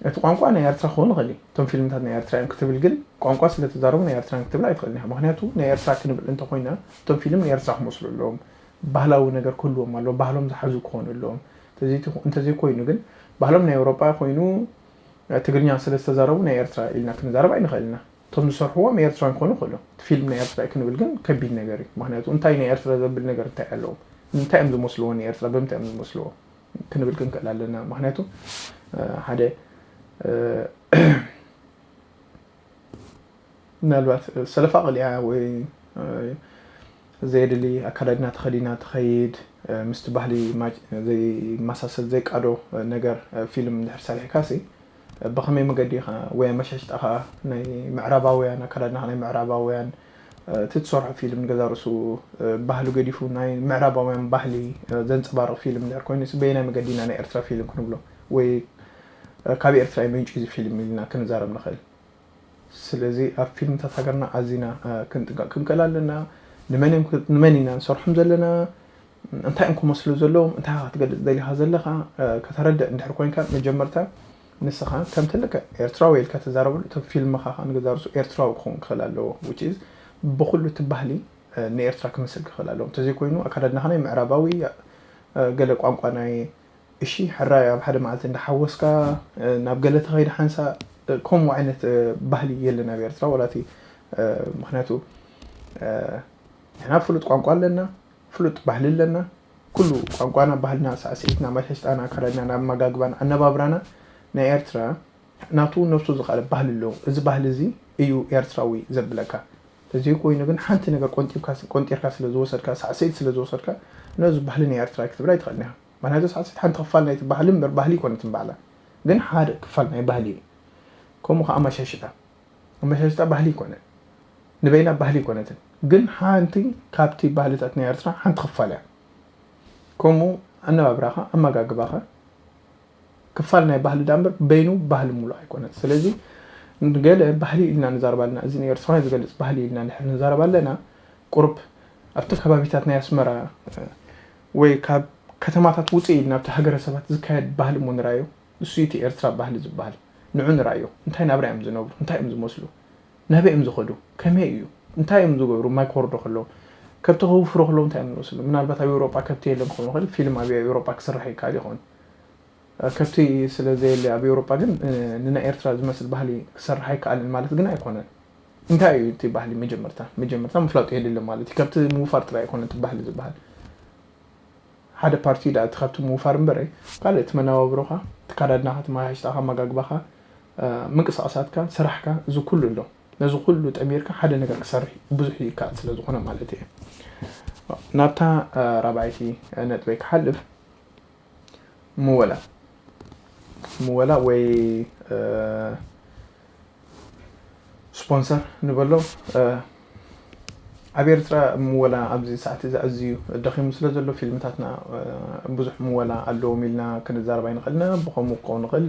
እቲ ቋንቋ ናይ ኤርትራ ክኸውን ይኽእል እዩ። እቶም ፊልምታት ናይ ኤርትራ እዮም ክትብል ግን ቋንቋ ስለ ተዛረቡ ናይ ኤርትራ ክትብል ኣይትኽእልን ኢኻ። ምክንያቱ ናይ ኤርትራ ክንብል እንተኮይና እቶም ፊልም ናይ ኤርትራ ክመስሉ ኣለዎም። ባህላዊ ነገር ክህልዎም ኣለዎ። ባህሎም ዝሓዙ ክኾኑ ኣለዎም። እንተዘይኮይኑ ግን ባህሎም ናይ ኤውሮጳ ኮይኑ ትግርኛ ስለ ዝተዛረቡ ናይ ኤርትራ ኢልና ክንዛረብ ኣይንኽእል ኢና። እቶም ዝሰርሕዎም ኤርትራን ክኾኑ ይኽእሉ። እቲ ፊልም ናይ ኤርትራ እዩ ክንብል ግን ከቢድ ነገር እዩ። ምክንያቱ እንታይ ናይ ኤርትራ ዘብል ነገር እንታይ ኣለዎም? እንታይ እዮም ዝመስልዎ ንኤርትራ? ብምንታይ እዮም ዝመስልዎ? ክንብል ክንክእል ኣለና። ምክንያቱ ሓደ ምናልባት ሰለፋ ቀሊዓ ወይ ዘየድሊ ኣካዳድና ተኸዲና ትኸይድ ምስቲ ባህሊ ዘይመሳሰል ዘይቃዶ ነገር ፊልም እንድሕር ሰሪሕካ ሲ ብኸመይ መገዲ ኢኻ ወይ ኣመሻሽጣኻ ናይ ምዕራባውያን ኣካዳድናኻ ናይ ምዕራባውያን እቲ ትሰርሖ ፊልም ንገዛ ርእሱ ባህሉ ገዲፉ ናይ ምዕራባውያን ባህሊ ዘንፀባርቕ ፊልም እንድሕር ኮይኑ በየናይ መገዲ ኢና ናይ ኤርትራ ፊልም ክንብሎ ወይ ካብ ኤርትራ መንጩ እዚ ፊልም ኢልና ክንዛረብ ንኽእል። ስለዚ ኣብ ፊልምታት ሃገርና ኣዚና ክንጥንቀቕ ክንክእል ኣለና። ንመን ኢና ንሰርሖም ዘለና? እንታይ እዮም ክመስሉ ዘለዎም? እንታይ ክትገልፅ ደሊኻ ዘለኻ? ከተረድእ እንድሕር ኮይንካ መጀመርታ ንስኻ ከም ትልከ ኤርትራዊ ኢልካ ተዛረበሉ። እቲ ፊልምኻ ከዓ ንገዛ ርእሱ ኤርትራዊ ክኸውን ክኽእል ኣለዎ። ብኩሉ እቲ ባህሊ ንኤርትራ ክመስል ክኽእል ኣለዎ። እንተዘይኮይኑ ኣካዳድናኻ ናይ ምዕራባዊ ገለ ቋንቋ ናይ እሺ ሕራይ ኣብ ሓደ መዓልቲ እንዳሓወስካ ናብ ገለ ተኸይደ ሓንሳ ከምኡ ዓይነት ባህሊ የለን ኣብ ኤርትራ ወላቲ ምክንያቱ ንሕና ፍሉጥ ቋንቋ ኣለና፣ ፍሉጥ ባህሊ ኣለና። ኩሉ ቋንቋና ባህልና ሳዕስዒትና መሸሽጣና ኣካዳድናና ኣመጋግባና ኣነባብራና ናይ ኤርትራ ናቱ ነብሱ ዝኸኣለ ባህሊ ኣለዎ። እዚ ባህሊ እዚ እዩ ኤርትራዊ ዘብለካ። ተዘይኮይኑ ግን ሓንቲ ነገር ቆንጢርካ ስለ ዝወሰድካ ሳዕስዒት ስለ ዝወሰድካ ነዚ ባህሊ ናይ ኤርትራ ክትብል ኣይትኽእልን ኢኻ። ምክንያቱ ሳዕስዒት ሓንቲ ክፋል ናይቲ ባህሊ እምበር ባህሊ ኣይኮነትን ባዕላ። ግን ሓደ ክፋል ናይ ባህሊ እዩ። ከምኡ ከዓ ኣመሻሽጣ ኣመሻሽጣ ባህሊ ኣይኮነን። ንበይና ባህሊ ኣይኮነትን። ግን ሓንቲ ካብቲ ባህልታት ናይ ኤርትራ ሓንቲ ክፋል እያ። ከምኡ ኣነባብራኻ ኣመጋግባኻ ክፋል ናይ ባህሊ ዳ እምበር በይኑ ባህሊ ሙሉእ ኣይኮነን። ስለዚ ገለ ባህሊ ኢልና ንዛረብ ኣለና። እዚ ንኤርትራውያን ዝገልፅ ባህሊ ኢልና እንድሕር ንዛረብ ኣለና ቁሩብ ኣብቲ ከባቢታት ናይ ኣስመራ ወይ ካብ ከተማታት ውፅእ ኢልና ኣብቲ ሃገረሰባት ዝካየድ ባህሊ እሞ ንርኣዮ። እሱ እቲ ኤርትራ ባህሊ ዝበሃል ንዑ ንርኣዮ። እንታይ ናብራ እዮም ዝነብሩ? እንታይ እዮም ዝመስሉ? ናበይ እዮም ዝኸዱ? ከመይ እዩ? እንታይ እዮም ዝገብሩ? ማይ ክወርዶ ከለዉ ከብቲ ከውፍሩ ከለዉ እንታይ እዮም ዝመስሉ? ምናልባት ኣብ ኤውሮጳ ከብቲ የለን ክኸውን ይኽእል። ፊልም ኣብ ኤውሮጳ ክስራሕ ይከኣል ይኸውን። ከብቲ ስለ ዘየለ ኣብ ኤውሮጳ ግን ንናይ ኤርትራ ዝመስል ባህሊ ክሰርሕ ኣይከኣልን ማለት ግን ኣይኮነን። እንታይ እዩ እቲ ባህሊ? መጀመርታ መጀመርታ ምፍላጡ የድሊ ማለት እዩ። ከብቲ ምውፋር ጥራይ ኣይኮነን እቲ ባህሊ ዝበሃል። ሓደ ፓርቲ ዳ እቲ ከብቲ ምውፋር እምበረ ካልእ እቲ መነባብሮኻ፣ እቲ ካዳድናኻ፣ እቲ ማያሽጣኻ፣ መጋግባኻ፣ ምንቅስቃሳትካ፣ ስራሕካ እዚ ኩሉ ኣሎ። ነዚ ኩሉ ጠሚርካ ሓደ ነገር ክሰርሕ ብዙሕ ይከኣል ስለ ዝኾነ ማለት እየ። ናብታ ራብዓይቲ ነጥበይ ክሓልፍ ምወላ ምወላ ወይ ስፖንሰር ንበሎ ኣብ ኤርትራ ምወላ ኣብዚ ሰዓት እዚ ኣዝዩ ደኺሙ ስለ ዘሎ ፊልምታትና ብዙሕ ምወላ ኣለዎም ኢልና ክንዛረብ ኣይንኽእልና። ብኸምኡ ክኸውን ንኽእል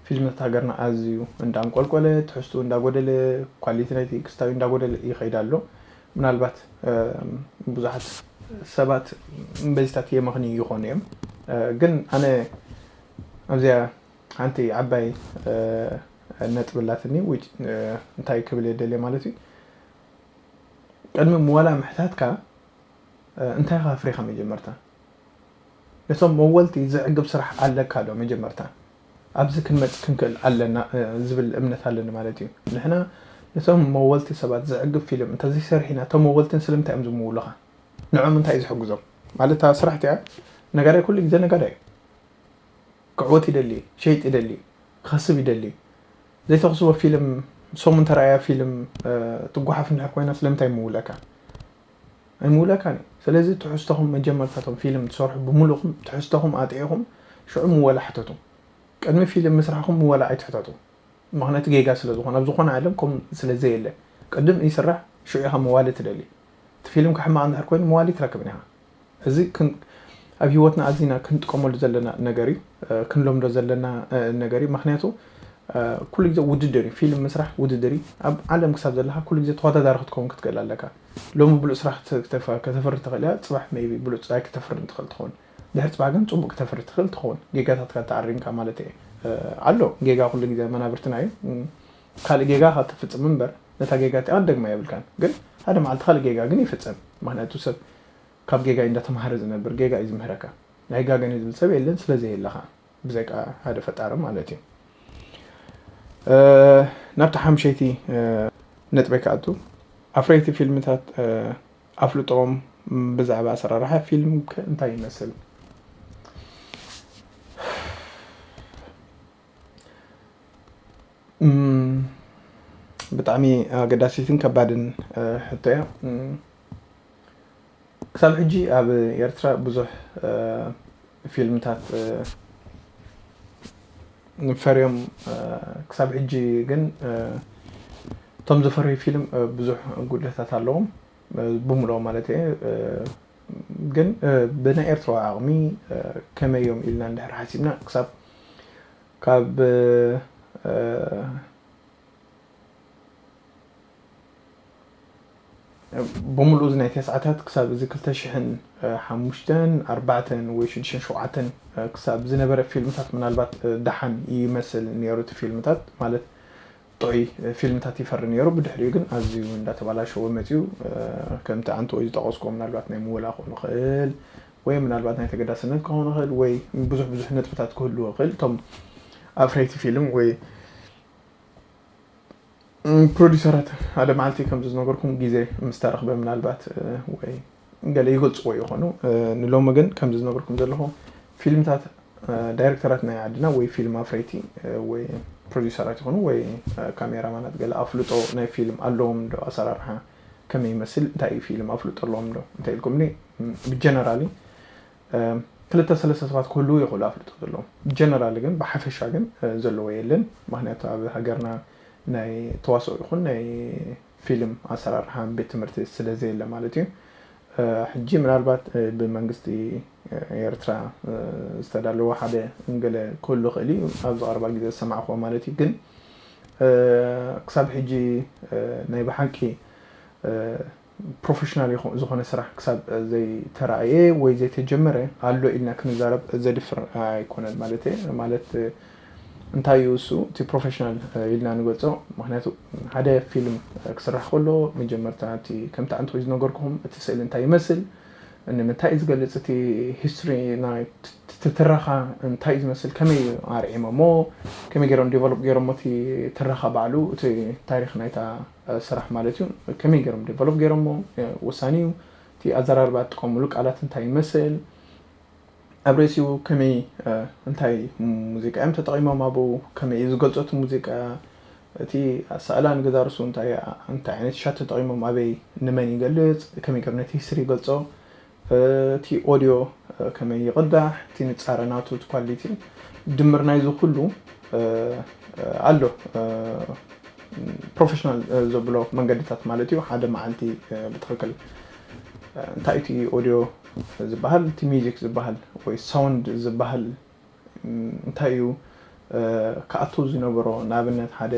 ፊልምታት ሃገርና ኣዝዩ እንዳንቆልቆለ ትሕዝቱ እንዳጎደለ ኳሊቲ ናይቲ ክስታዊ እንዳጎደለ ይኸይድ ኣሎ። ምናልባት ብዙሓት ሰባት በዚታት የመኽንዩ ይኾኑ እዮም። ግን ኣነ ኣብዚኣ ሓንቲ ዓባይ ነጥብ ኣላትኒ። እንታይ ክብል የደልየ ማለት እዩ? ቅድሚ ምዋላ ምሕታትካ እንታይ ካ ኣፍሪኻ መጀመርታ? ነቶም መወልቲ ዘዕግብ ስራሕ ኣለካ ዶ መጀመርታ? ኣብዚ ክንመጽእ ክንክእል ኣለና ዝብል እምነት ኣለኒ ማለት እዩ። ንሕና ነቶም መወልቲ ሰባት ዘዕግብ ፊልም እንተዘይሰሪሕና እቶም መወልቲ ስለምንታይ እዮም ዝምውሉኻ? ንዕኦም እንታይ እዩ ዝሕግዞም? ማለት እታ ስራሕ እቲኣ ነጋዳይ ኩሉ ግዜ ነጋዳይ እዩ። ክዕወት ይደሊ፣ ሸይጥ ይደሊ፣ ክኸስብ ይደሊ። ዘይተኽስቦ ፊልም፣ ሰሙን ተራእያ ፊልም ትጓሓፍ እንድሕር ኮይና ስለምንታይ ይምውለካ? ኣይምውለካን እዩ። ስለዚ ትሕዝቶኹም መጀመርታቶም ፊልም ትሰርሑ ብምሉእኹም ትሕዝቶኹም ኣጥዒኹም ሽዑ ምወላ ሕተቱ። ቅድሚ ፊልም ምስራሕኹም ምወላ ኣይትሕተቱ። ምክንያቱ ጌጋ ስለ ዝኾነ ኣብ ዝኾነ ዓለም ከም ስለ ዘየለ ቅድም ይስራሕ ሽዑ ኢኻ መዋሊ ትደሊ። እቲ ፊልም ካሕማቕ እንድሕር ኮይኑ መዋሊ ትረክብን ኢኻ። እዚ ኣብ ህይወትና ኣዚና ክንጥቀመሉ ዘለና ነገር እዩ። ክንለምዶ ዘለና ነገር እዩ። ምክንያቱ ኩሉ ግዜ ውድድር እዩ። ፊልም ምስራሕ ውድድር እዩ። ኣብ ዓለም ክሳብ ዘለካ ኩሉ ግዜ ተወዳዳሪ ክትከውን ክትክእል ኣለካ። ሎሚ ብሉፅ ስራሕ ከተፍሪ ትኽእል እያ፣ ፅባሕ ቢ ብሉፅ ኣይክተፍርን ትኽእል ትኸውን። ድሕር ፅባሕ ግን ፅቡቅ ክተፍሪ ትኽእል ትኸውን። ጌጋታትካ ተኣሪምካ ማለት እየ። ኣሎ ጌጋ ኩሉ ግዜ መናብርትና እዩ። ካልእ ጌጋ ካብ ትፍፅም እምበር ነታ ጌጋ እቲኣ ክትደግማ የብልካን። ግን ሓደ መዓልቲ ካልእ ጌጋ ግን ይፍፀም። ምክንያቱ ሰብ ካብ ጌጋ እዩ እንዳተማሃረ ዝነብር፣ ጌጋ እዩ ዝምህረካ። ኣይጋገን እዩ ዝብል ሰብ የለን፣ ስለዘየለ ከዓ ብዘይካ ሓደ ፈጣሪ ማለት እዩ። ናብቲ ሓምሸይቲ ነጥበይ ክኣቱ፣ ኣፍረይቲ ፊልምታት ኣፍልጦም ብዛዕባ ኣሰራርሓ ፊልም እንታይ ይመስል? ብጣዕሚ ኣገዳሲትን ከባድን ሕቶ እያ። ክሳብ ሕጂ ኣብ ኤርትራ ብዙሕ ፊልምታት ፈርዮም። ክሳብ ሕጂ ግን እቶም ዝፈርዩ ፊልም ብዙሕ ጉድለታት ኣለዎም፣ ብምልኦ ማለት እየ። ግን ብናይ ኤርትራዊ ዓቕሚ ከመይ እዮም ኢልና እንድሕር ሓሲብና ክሳብ ካብ ብምሉኡ እዚ ናይ ተስዓታት ክሳብ እዚ ክልተ ሽሕን ሓሙሽተን ኣርባዕተን ወይ ሽዱሽተን ሸውዓተን ክሳብ ዝነበረ ፊልምታት ምናልባት ደሓን ይመስል ነይሩ። እቲ ፊልምታት ማለት ጥዑይ ፊልምታት ይፈሪ ነይሩ። ብድሕሪኡ ግን ኣዝዩ እንዳተባላሸወ መፅዩ። ከምቲ ኣንተ ወይ ዝጠቐስኩዎ ምናልባት ናይ ምወላ ክኸውን ይኽእል ወይ ምናልባት ናይ ተገዳስነት ክኸውን ይኽእል ወይ ብዙሕ ብዙሕ ነጥብታት ክህልዎ ይኽእል። እቶም ኣፍረይቲ ፊልም ወይ ፕሮዲሰራት ሓደ መዓልቲ ከምዚ ዝነገርኩም ግዜ ምስ ተረኽበ ምናልባት ወይ ገለ ይገልፅዎ ይኾኑ። ንሎሚ ግን ከምዚ ዝነገርኩም ዘለኹ ፊልምታት ዳይሬክተራት ናይ ዓድና ወይ ፊልም ኣፍረይቲ ወይ ፕሮዲሰራት ይኾኑ ወይ ካሜራማናት ገለ ኣፍልጦ ናይ ፊልም ኣለዎም ዶ? ኣሰራርሓ ከመይ ይመስል? እንታይ እዩ ፊልም ኣፍልጦ ኣለዎም ዶ? እንታይ ኢልኩምኒ? ብጀነራሊ ክልተ ሰለስተ ሰባት ክህልዉ ይኽእሉ ኣፍልጦ ዘለዎም። ብጀነራሊ ግን ብሓፈሻ ግን ዘለዎ የለን። ምክንያቱ ኣብ ሃገርና ናይ ተዋስኦ ይኹን ናይ ፊልም ኣሰራርሓ ቤት ትምህርቲ ስለ ዘየለ ማለት እዩ። ሕጂ ምናልባት ብመንግስቲ ኤርትራ ዝተዳለወ ሓደ ገለ ክህሉ ይኽእል እዩ፣ ኣብዚ ቀረባ ግዜ ዝሰማዕክዎ ማለት እዩ። ግን ክሳብ ሕጂ ናይ ብሓቂ ፕሮፌሽናል ዝኾነ ስራሕ ክሳብ ዘይተራእየ ወይ ዘይተጀመረ ኣሎ ኢልና ክንዛረብ ዘድፍር ኣይኮነን ማለት እየ። ማለት እንታይ እዩ እሱ እቲ ፕሮፌሽናል ኢልና ንገልጾ? ምክንያቱ ሓደ ፊልም ክስራሕ ከሎ መጀመርታ እቲ ከምቲ ኣንተ ዝነገርኩኹም እቲ ስእሊ እንታይ ይመስል፣ ንምንታይ እዩ ዝገልጽ፣ እቲ ሂስትሪ ናይ ትረኻ እንታይ እዩ ዝመስል፣ ከመይ እዩ ኣርዒሞሞ፣ ከመይ ገይሮም ዲቨሎፕ ገይሮሞ እቲ ትረኻ ባዕሉ እቲ ታሪኽ ናይታ ስራሕ ማለት እዩ። ከመይ ገይሮም ዲቨሎፕ ገይሮሞ ወሳኒ እዩ። እቲ ኣዘራርባ ትጥቀምሉ ቃላት እንታይ ይመስል፣ ኣብ ርእሲኡ ከመይ እንታይ ሙዚቃ እዮም ተጠቒሞም ኣብኡ፣ ከመይ እዩ ዝገልጾ እቲ ሙዚቃ፣ እቲ ኣሳእላ ንገዛ ርእሱ እንታይ እንታይ ዓይነት ሻት ተጠቒሞም፣ ኣበይ ንመን ይገልጽ፣ ከመይ ገይሩ ነቲ ሂስትሪ ይገልጾ፣ እቲ ኦድዮ ከመይ ይቕዳሕ፣ እቲ ንጻረ ናቱ እቲ ኳሊቲ ድምር ናይዚ ኩሉ ኣሎ። ፕሮፌሽናል ዘብሎ መንገድታት ማለት እዩ። ሓደ መዓልቲ ብትኽክል እንታይ እቲ ኦድዮ ዝበሃል፣ እቲ ሚዚክ ዝበሃል ወይ ሳውንድ ዝበሃል እንታይ እዩ ክኣቱ ዝነበሮ? ንኣብነት ሓደ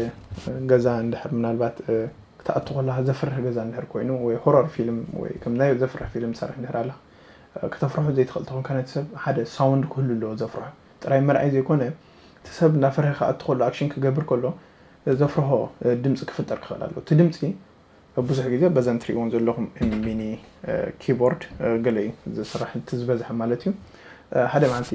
ገዛ እንድሕር ምናልባት ክትኣቱ ከለካ ዘፍርሕ ገዛ እንድሕር ኮይኑ ወይ ሆረር ፊልም ወይ ከም ናይ ዘፍርሕ ፊልም ትሰርሕ እንድሕር ኣላ ከተፍርሖ ዘይትኽእል ተኾንካ ነቲ ሰብ ሓደ ሳውንድ ክህሉ ኣለዎ ዘፍርሖ። ጥራይ ምርኣይ ዘይኮነ፣ እቲ ሰብ እናፈርሀ ክኣቱ ከሎ፣ ኣክሽን ክገብር ከሎ ዘፍርሆ ድምፂ ክፍጠር ክኽእል ኣሎ። እቲ ድምፂ ብዙሕ ግዜ በዘን ትሪእዎን ዘለኹም ሚኒ ኪቦርድ ገለ እዩ ዝስራሕ፣ እቲ ዝበዝሐ ማለት እዩ። ሓደ መዓልቲ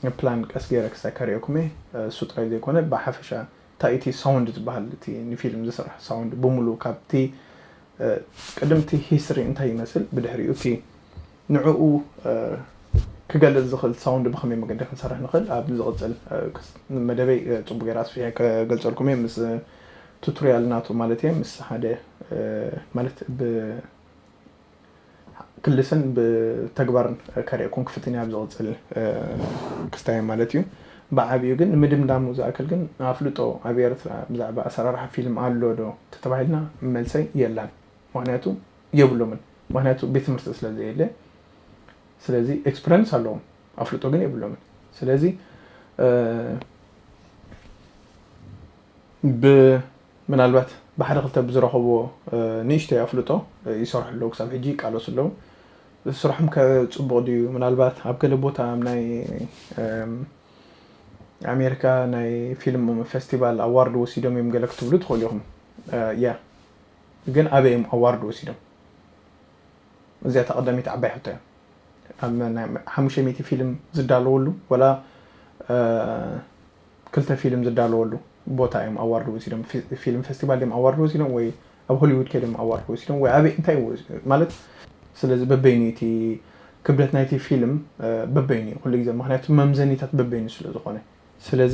ብፕላን ቀስ ገይረ ክሳይ ከርእየኩም እየ። እሱ ጥራይ ዘይኮነ፣ ብሓፈሻ እንታይ እቲ ሳውንድ ዝበሃል፣ እቲ ንፊልም ዝስራሕ ሳውንድ ብምሉእ፣ ካብቲ ቅድምቲ ሂስትሪ እንታይ ይመስል፣ ብድሕሪኡ እቲ ንዕኡ ክገልጽ ዝኽእል ሳውንድ ብኸመይ መገዲ ክንሰርሕ ንኽእል ኣብ ዝቕጽል መደበይ ጽቡቅ ገይረ ኣስፊሐ ክገልጸልኩም እየ፣ ምስ ቱቶሪያል ናቱ ማለት እየ። ምስ ሓደ ማለት ብ ክልስን ብተግባርን ከርእየኩም ክፍትን እየ ኣብ ዝቕጽል ክስታይ ማለት እዩ። ብዓብዩ ግን ንምድምዳሙ ዝኣክል ግን ኣፍልጦ ኣብ ኤርትራ ብዛዕባ ኣሰራርሓ ፊልም ኣሎ ዶ ተተባሂልና፣ መልሰይ የላን። ምክንያቱ የብሎምን። ምክንያቱ ቤት ትምህርቲ ስለ ዘየለ፣ ስለዚ ኤክስፐሪንስ ኣለዎም፣ ኣፍልጦ ግን የብሎምን። ስለዚ ብ ምናልባት ብሓደ ክልተ ብዝረኸብዎ ንእሽተይ ኣፍልጦ ይሰርሑ ኣለዉ፣ ክሳብ ሕጂ ይቃለሱ ኣለዉ። ስርሖም ከ ጽቡቕ ድዩ? ምናልባት ኣብ ገለ ቦታ ኣብ ናይ ኣሜሪካ ናይ ፊልም ፌስቲቫል ኣዋርድ ወሲዶም እዮም ገለ ክትብሉ ትኽእሉ ኢኹም። ያ ግን ኣበይ እዮም ኣዋርድ ወሲዶም? እዚኣ እታ ቀዳመይቲ ዓባይ ሕቶ እያ። ኣብ ናይ ሓሙሽተ ሚእቲ ፊልም ዝዳለወሉ ወላ ክልተ ፊልም ዝዳለወሉ ቦታ እዮም ኣዋርድ ወሲዶም? ፊልም ፌስቲቫል እዮም ኣዋርድ ወሲዶም ወይ ኣብ ሆሊውድ ከይዶም ኣዋርድ ወሲዶም ወይ ኣበይ እንታይ ማለት? ስለዚ በበይኑ እቲ ክብደት ናይቲ ፊልም በበይኑ እዩ ኩሉ ግዜ፣ ምክንያቱ መምዘኒታት በበይኑ ስለ ዝኾነ። ስለዚ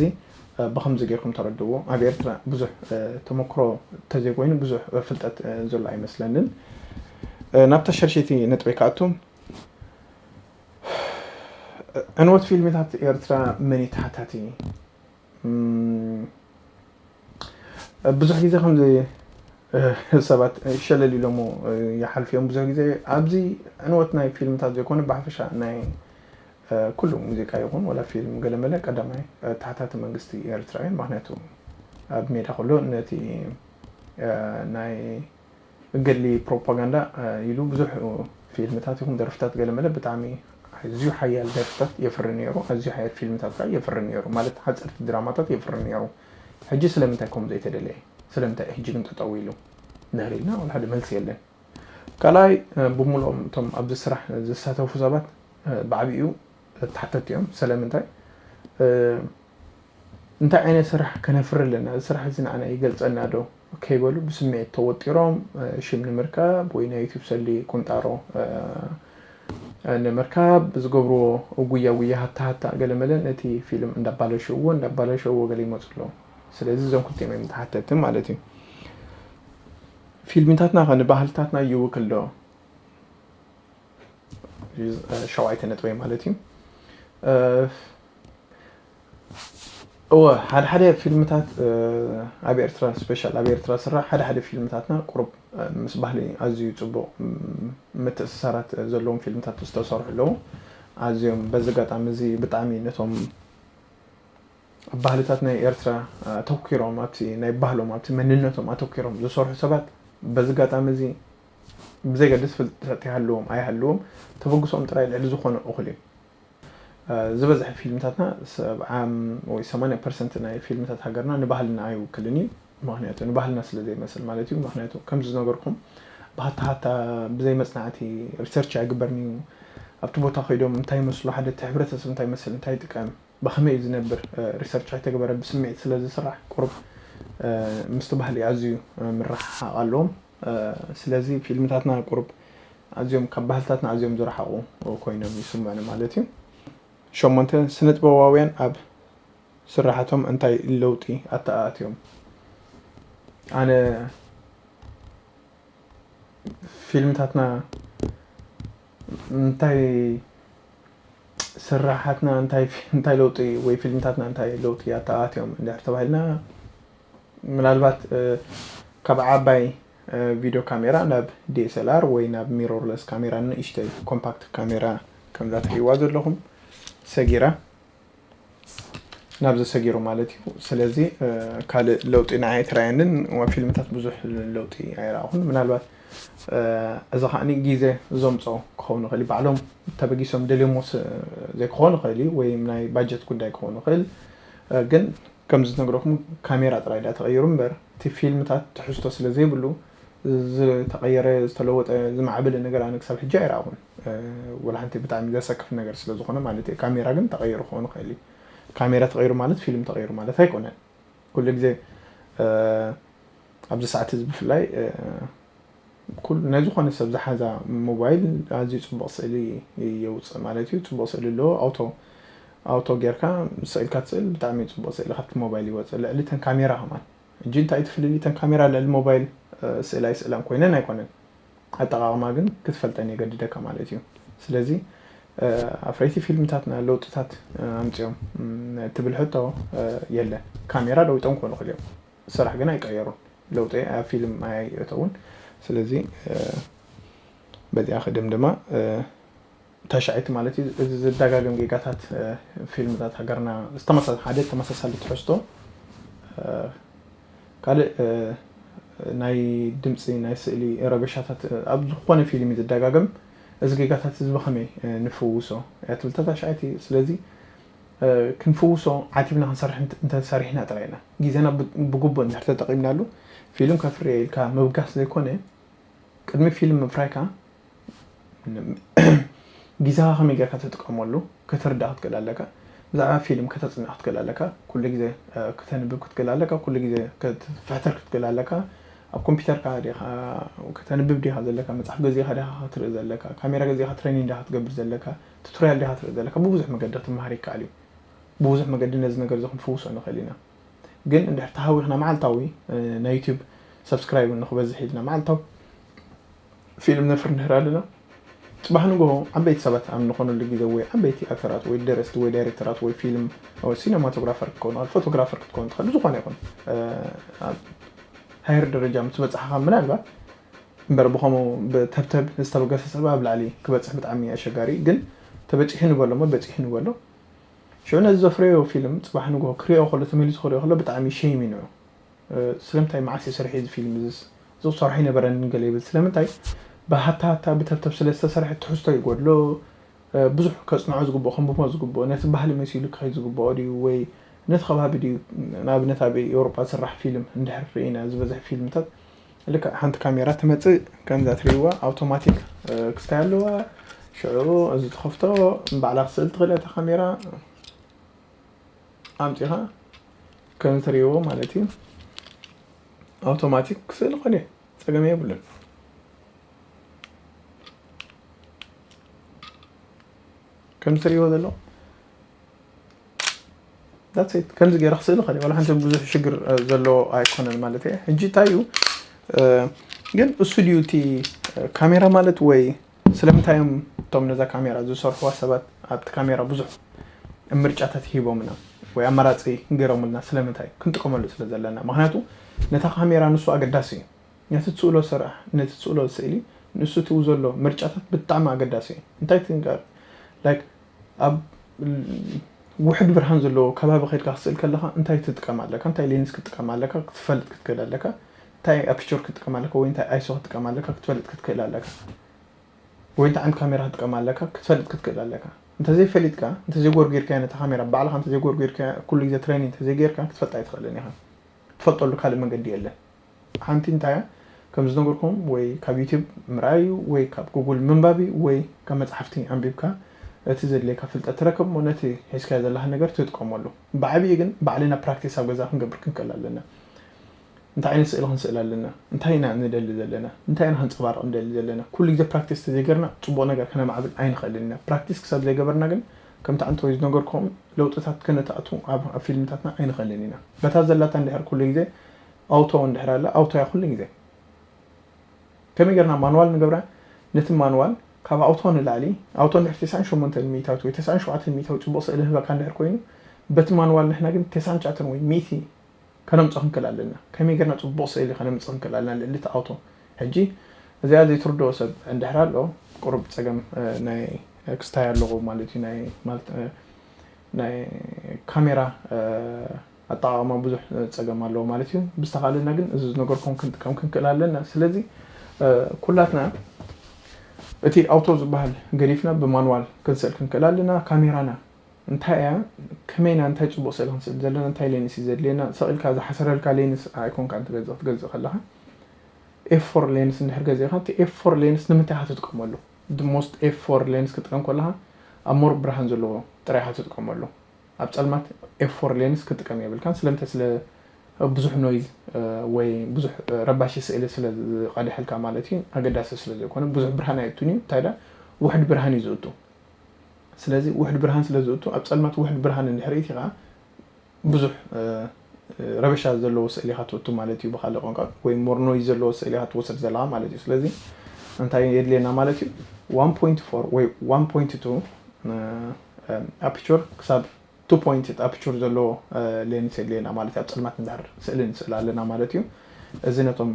ብከምዚ ጌርኩም ተረድእዎ። ኣብ ኤርትራ ብዙሕ ተመክሮ ተዘይኮይኑ ብዙሕ ፍልጠት ዘሎ ኣይመስለንን። ናብታ ሸርሸይቲ ነጥበይ ክኣቱ፣ ዕንወት ፊልምታት ኤርትራ መን እዩ ተሓታቲ? ብዙሕ ግዜ ከምዚ ሰባት ሸለል ኢሎሞ ይሓልፉ እዮም። ብዙሕ ግዜ ኣብዚ ዕንወት ናይ ፊልምታት ዘይኮነ ብሓፈሻ ናይ ኩሉ ሙዚቃ ይኹን ወላ ፊልም ገለመለ ቀዳማይ ተሓታቲ መንግስቲ ኤርትራ እዩ። ምክንያቱ ኣብ ሜዳ ከሎ ነቲ ናይ ገድሊ ፕሮፓጋንዳ ኢሉ ብዙሕ ፊልምታት ይኹን ደርፍታት ገለመለ ብጣዕሚ ኣዝዩ ሓያል ደርፍታት የፍሪ ነይሩ፣ ኣዝዩ ሓያል ፊልምታት ከዓ የፍሪ ነይሩ፣ ማለት ሓፀርቲ ድራማታት የፍሪ ነይሩ። ሕጂ ስለምንታይ ከምኡ ዘይተደለየ? ስለምንታይ ሕጂ ግን ጠጠው ኢሉ? እንድሕር ኢልና ወላ ሓደ መልሲ የለን። ካልኣይ ብሙሉኦም እቶም ኣብዚ ስራሕ ዝሳተፉ ሰባት ብዓብኡ ተሓተቲ እዮም። ስለምንታይ እንታይ ዓይነት ስራሕ ከነፍሪ ኣለና፣ እዚ ስራሕ እዚ ንዓና ይገልፀና ዶ ከይበሉ ብስምዒት ተወጢሮም ሽም ንምርካብ ወይ ናይ ዩቱብ ሰልዲ ቁንጣሮ ንምርካብ ዝገብርዎ ጉያ ጉያ ሃታ ሃታ ገለመለ ነቲ ፊልም እንዳባለሸውዎ እንዳባለሸውዎ ገለ ይመፁ ኣለዉ። ስለዚ እዞም ክልቲኦም እዮም ተሓተቲ ማለት እዩ። ፊልምታትና ከ ንባህልታትና ይውክል ዶ? ሸዋይተ ነጥበይ ማለት እዩ። እወ፣ ሓደ ሓደ ፊልምታት ኣብ ኤርትራ፣ ስፔሻል ኣብ ኤርትራ ስራሕ ሓደ ሓደ ፊልምታትና ቁሩብ ምስ ባህሊ ኣዝዩ ጽቡቕ ምትእስሳራት ዘለዎም ፊልምታት ዝተሰርሑ ኣለዉ። ኣዝዮም በዚ ኣጋጣሚ እዚ ብጣዕሚ ነቶም ኣብ ባህልታት ናይ ኤርትራ ኣተኪሮም ኣብቲ ናይ ባህሎም ኣብቲ መንነቶም ኣተኪሮም ዝሰርሑ ሰባት በዚ ኣጋጣሚ እዚ ብዘይገድስ ፍልጠት ይሃልዎም ኣይሃልዎም ተበግሶኦም ጥራይ ልዕሊ ዝኾነ እኹል እዩ። ዝበዝሐ ፊልምታትና ሰብዓ ወይ ሰማንያ ፐርሰንት ናይ ፊልምታት ሃገርና ንባህልና ኣይውክልን እዩ። ምክንያቱ ንባህልና ስለ ዘይመስል ማለት እዩ። ምክንያቱ ከምዚ ዝነገርኩም ብሃታ ሃታ ብዘይ መፅናዕቲ ሪሰርች ኣይግበርን እዩ። ኣብቲ ቦታ ከይዶም እንታይ ይመስሉ፣ ሓደ እቲ ሕብረተሰብ እንታይ ይመስል፣ እንታይ ይጥቀም፣ ብኸመይ እዩ ዝነብር ሪሰርች ኣይተገበረ፣ ብስምዒት ስለ ዝስራሕ ቁሩብ ምስቲ ባህሊ ኣዝዩ ምርሕሓቕ ኣለዎም። ስለዚ ፊልምታትና ቁሩብ ኣዝዮም ካብ ባህልታትና ኣዝዮም ዝረሓቑ ኮይኖም ይስምዑኒ ማለት እዩ። ሸሞንተ፣ ስነ ጥበባውያን ኣብ ስራሓቶም እንታይ ለውጢ ኣተኣትዮም? ኣነ ፊልምታትና እንታይ ስራሓትና እንታይ እንታይ ለውጢ ወይ ፊልምታትና እንታይ ለውጢ ኣተኣትዮም እንድሕር ተባሂልና ምናልባት ካብ ዓባይ ቪድዮ ካሜራ ናብ ዲኤስኤልኣር ወይ ናብ ሚሮርለስ ካሜራ ንእሽተይ ኮምፓክት ካሜራ ከምዛ ትሪእዋ ዘለኹም ሰጊራ ናብዚ ሰጊሩ ማለት እዩ። ስለዚ ካልእ ለውጢ ንዓይ ኣይተራየንን። ፊልምታት ብዙሕ ለውጢ ኣይረኣኹን። ምናልባት እዚ ከዓ ግዜ ዘምፅኦ ክኸውን ይኽእል እዩ። ባዕሎም ተበጊሶም ደልዮሞ ዘይክኾኑ ይኽእል እዩ፣ ወይ ናይ ባጀት ጉዳይ ክኾኑ ይኽእል። ግን ከምዚ ዝነግረኩም ካሜራ ጥራይ ዳ ተቐይሩ እምበር፣ እቲ ፊልምታት ትሕዝቶ ስለ ዘይብሉ ዝተቐየረ፣ ዝተለወጠ፣ ዝማዕበለ ነገር ኣነ ክሳብ ሕጂ ኣይረኣኹን። ወላ ሓንቲ ብጣዕሚ ዘሰክፍ ነገር ስለ ዝኾነ ማለት እዩ። ካሜራ ግን ተቐይሩ ክኾኑ ይኽእል እዩ። ካሜራ ተቐይሩ ማለት ፊልም ተቐይሩ ማለት ኣይኮነን። ኩሉ ግዜ ኣብዚ ሰዓት እዚ ብፍላይ ናይ ዝኾነ ሰብ ዝሓዛ ሞባይል ኣዝዩ ፅቡቕ ስእሊ የውፅእ ማለት እዩ። ፅቡቕ ስእሊ ኣለዎ። ኣውቶ ኣውቶ ጌርካ ስእልካ ትስእል ብጣዕሚ ፅቡቕ ስእሊ ካብቲ ሞባይል ይወፅእ። ልዕሊ ተን ካሜራ ከማን እጂ እንታይ ትፍልሊ? ተን ካሜራ ልዕሊ ሞባይል ስእላ ይስእላን ኮይነን ኣይኮነን፣ ኣጠቃቕማ ግን ክትፈልጠን የገድደካ ማለት እዩ። ስለዚ ኣፍረይቲ ፊልምታትና ለውጥታት ኣምፅኦም ትብል ሕቶ የለ። ካሜራ ለውጦም ክኾኑ ክልዮም፣ ስራሕ ግን ኣይቀየሩን። ለውጢ ኣብ ፊልም ኣየእተውን። ስለዚ በዚኣ ክድምድማ። ታሽዓይቲ ማለት እዩ፣ እዚ ዝደጋገም ጌጋታት ፊልምታት ሃገርና ሓደ ተመሳሳሊ ትሕዝቶ ካልእ ናይ ድምፂ ናይ ስእሊ ረበሻታት ኣብ ዝኾነ ፊልም እዩ ዝደጋገም። እዚ ጌጋታት እዚ ብኸመይ ንፍውሶ እያ ትብል ታሽዓይቲ። ስለዚ ክንፍውሶ ዓቲብና ክንሰርሕ እንተሰሪሕና ጥራይ ኢና። ግዜና ብግቡእ እንድሕር ተጠቒምናሉ ፊልም ከፍርየ ኢልካ ምብጋስ ዘይኮነ ቅድሚ ፊልም ምፍራይካ ግዜኻ ከመይ ጌርካ ትጥቀመሉ ክትርዳእ ክትክእል ኣለካ። ብዛዕባ ፊልም ከተፅንዕ ክትክእል ኣለካ። ኩሉ ግዜ ክተንብብ ክትክእል ኣለካ። ኩሉ ግዜ ክትፍሕተር ክትክእል ኣለካ። ኣብ ኮምፒውተርካ ዲኻ ከተንብብ ዲኻ ዘለካ፣ መፅሓፍ ገዚኻ ዲኻ ክትርኢ ዘለካ፣ ካሜራ ገዚኻ ትሬኒንግ ዲኻ ክትገብር ዘለካ፣ ቱቶሪያል ዲኻ ትርኢ ዘለካ፣ ብብዙሕ መገዲ ክትመሃር ይከኣል እዩ። ብብዙሕ መገዲ ነዚ ነገር እዚ ክንፍውሶ ንኽእል ኢና። ግን እንድሕር ተሃዊኽና መዓልታዊ ናይ ዩቲዩብ ሰብስክራይብ ንክበዝሕ ኢልና መዓልታዊ ፊልም ነፍር እንድሕር ኣለና፣ ፅባሕ ንግሆ ዓበይቲ ሰባት ኣብ ንኾነሉ ግዜ ወይ ዓበይቲ ኣክተራት ወይ ደረስቲ ወይ ዳይሬክተራት ወይ ፊልም ሲነማቶግራፈር ክትከውን ትኽእል፣ ፎቶግራፈር ክትከውን ትኽእል፣ ዝኾነ ይኹን ሃየር ደረጃ ምስ በፃሕኻ ምናልባት እምበር ብኸምኡ ብተብተብ ዝተበገሰ ሰብ ኣብ ላዕሊ ክበፅሕ ብጣዕሚ ኣሸጋሪ። ግን ተበፂሑ ንበሎ እሞ በፂሑ ንበሎ። ሽዑ ነዚ ዘፍረዮ ፊልም ፅባሕ ንግሆ ክሪኦ ከሎ ተመሊሱ ክሪኦ ከሎ ብጣዕሚ ሸይም እዩ። ስለምንታይ መዓስ እዩ ሰሪሐ እዚ ፊልም እዚስ እዚ ክሰርሖ ኣይነበረን ገለ ይብል። ስለምንታይ ብሃታ ሃታ ብተብተብ ስለ ዝተሰርሐ ትሕዝቶ ይጎድሎ። ብዙሕ ከፅንዖ ዝግብኦ ከንብቦ ዝግብኦ ነቲ ባህሊ መሲሉ ክኸይድ ዝግብኦ ድዩ ወይ ነቲ ከባቢ ድዩ? ንኣብነት ኣብ ኤውሮጳ ዝስራሕ ፊልም እንድሕር ርኢና ዝበዝሕ ፊልምታት ልክዕ ሓንቲ ካሜራ ትመፅእ ከምዛ ትሪእዋ ኣውቶማቲክ ክስታይ ኣለዋ። ሽዑ እዚ ትኸፍቶ ንባዕላ ክስእል ትኽእል እያ እታ ካሜራ። ኣምፂኻ ከም ትሪእዎ ማለት እዩ ኣውቶማቲክ ክስእል ይኽእል እዩ፣ ፀገም የብሉን። ከም ትሪእዎ ዘሎ ከምዚ ገይረ ክስእል ይኽእል እዩ። ዋላ ሓንቲ ብዙሕ ሽግር ዘለዎ ኣይኮነን ማለት እየ። ሕጂ እንታይ እዩ ግን እሱ ድዩ እቲ ካሜራ ማለት ወይ ስለምንታይ እዮም እቶም ነዛ ካሜራ ዝሰርሕዋ ሰባት ኣብቲ ካሜራ ብዙሕ ምርጫታት ሂቦምና ወይ ኣማራፂ ገይሮምልና? ስለምንታይ? ክንጥቀመሉ ስለ ዘለና። ምክንያቱ ነታ ካሜራ ንሱ ኣገዳሲ እዩ። ነቲ ትስእሎ ስራሕ፣ ነቲ ትስእሎ ስእሊ፣ ንሱ ትው ዘሎ ምርጫታት ብጣዕሚ ኣገዳሲ እዩ። እንታይ ትንገር ላይክ ኣብ ውሕድ ብርሃን ዘለዎ ከባቢ ከድካ ክስእል ከለካ እንታይ ትጥቀም ኣለካ? እንታይ ሌንስ ክትጥቀም ኣለካ ክትፈልጥ ክትክእል ኣለካ። እንታይ ኣፕቸር ክትጥቀም ኣለካ ወይ እንታይ ኣይሶ ክትጥቀም ኣለካ ክትፈልጥ ክትክእል ኣለካ። ወይ እንታይ ዓይነት ካሜራ ክትጥቀም ኣለካ ክትፈልጥ ክትክእል ኣለካ። እንተዘይፈሊጥካ እንተዘይጎርጊርካ ነታ ካሜራ ባዕልካ እንተዘይጎርጊርካ ኩሉ ግዜ ትሬኒንግ እንተዘይጌርካ ክትፈልጥ ኣይትኽእልን ኢኻ። ትፈልጠሉ ካልእ መንገዲ የለን። ሓንቲ እንታይ እያ ከም ዝነገርኩም ወይ ካብ ዩቲዩብ ምርኣይ እዩ ወይ ካብ ጉጉል ምንባብ እዩ ወይ ካብ መፅሓፍቲ ኣንቢብካ እቲ ዘድልየካ ፍልጠት ትረክብ እሞ ነቲ ሒዝካዮ ዘለካ ነገር ትጥቀመሉ። ብዓብዪ ግን ባዕልና ፕራክቲስ ኣብ ገዛ ክንገብር ክንክእል ኣለና። እንታይ ዓይነት ስእሊ ክንስእል ኣለና? እንታይ ኢና ንደሊ ዘለና? እንታይ ኢና ክንፀባርቕ ንደሊ ዘለና? ኩሉ ግዜ ፕራክቲስ ተዘይገርና ፅቡቕ ነገር ከነማዕብል ኣይንኽእልን ኢና። ፕራክቲስ ክሳብ ዘይገበርና ግን ከምቲ ዓንተወይ ዝነገርኩም ለውጥታት ከነተኣቱ ኣብ ኣብ ፊልምታትና ኣይንኽእልን ኢና። በታ ዘላታ እንድሕር ኩሉ ግዜ ኣውቶ እንድሕር ኣላ ኣውቶ እያ ኩሉ ግዜ። ከመይ ጌርና ማንዋል ንገብራ? ነቲ ማንዋል ካብ ኣውቶ ንላዕሊ ኣውቶ እንድሕር ተስዓን ሸሞንተን ሚእታዊት ወይ ተስዓን ሸውዓተን ሚእታዊት ፅቡቕ ስእሊ ህበካ እንድሕር ኮይኑ በቲ ማንዋል ንሕና ግን ተስዓን ትሽዓተን ወይ ሚእቲ ከነምፅእ ክንክእል ኣለና። ከመይ ጌርና ፅቡቕ ስእሊ ከነምፅእ ክንክእል ኣለና ልዕሊ እቲ ኣውቶ? ሕጂ እዚኣ ዘይትርድኦ ሰብ እንድሕር ኣሎ ቁሩብ ፀገም ናይ ክስታይ ኣለዎ ማለት እዩ። ናይ ማለት ናይ ካሜራ ኣጠቓቕማ ብዙሕ ፀገም ኣለዎ ማለት እዩ። ብዝተኻለና ግን እዚ ዝነገርኩም ክንጥቀም ክንክእል ኣለና። ስለዚ ኩላትና እቲ ኣውቶ ዝበሃል ገዲፍና ብማንዋል ክንስእል ክንክእል ኣለና። ካሜራና እንታይ እያ፣ ከመይና፣ እንታይ ፅቡቕ ስእሊ ክንስእል ዘለና፣ እንታይ ሌንስ እዩ ዘድልየና፣ ሰቒልካ ዝሓሰረልካ ሌንስ ኣይኮንካ ትገዝእ ክትገዝእ ከለኻ ኤፍ ፎር ሌንስ እንድሕር ገዚእካ እቲ ኤፍ ፎር ሌንስ ንምንታይ ኢኻ ትጥቀመሉ? The most ኤፍ ፎር ሌንስ ክትጥቀም ከለኻ ኣብ ሞር ብርሃን ዘለዎ ጥራይ ኢኻ ትጥቀመሉ። ኣብ ፀልማት ኤፍ ፎር ሌንስ ክትጥቀም የብልካን። ስለምንታይ? ስለ ብዙሕ ኖይዝ ወይ ብዙሕ ረባሺ ስእሊ ስለ ዝቐድሐልካ ማለት እዩ። ኣገዳሲ ስለ ዘይኮነ ብዙሕ ብርሃን ኣየእቱን እዩ። እንታይ ዳ ውሕድ ብርሃን እዩ ዝእቱ። ስለዚ ውሕድ ብርሃን ስለ ዝእቱ ኣብ ፀልማት ውሕድ ብርሃን እንድሕር ኢኻ ብዙሕ ረበሻ ዘለዎ ስእሊ ኢኻ ትእቱ ማለት እዩ ብካልእ ቋንቋ፣ ወይ ሞር ኖይዝ ዘለዎ ስእሊ ኢኻ ትወስድ ዘለኻ ማለት እዩ። ስለዚ እንታይ የድልየና ማለት እዩ? ዋን ፖይንት ፎር ወይ ዋን ፖይንት ቱ ኣፒቸር ክሳብ ቱ ፖይንት ኣፒቸር ዘለዎ ሌንስ የድልየና ማለት እዩ። ኣብ ፀልማት እንድሕር ስእሊ ንስእል ኣለና ማለት እዩ። እዚ ነቶም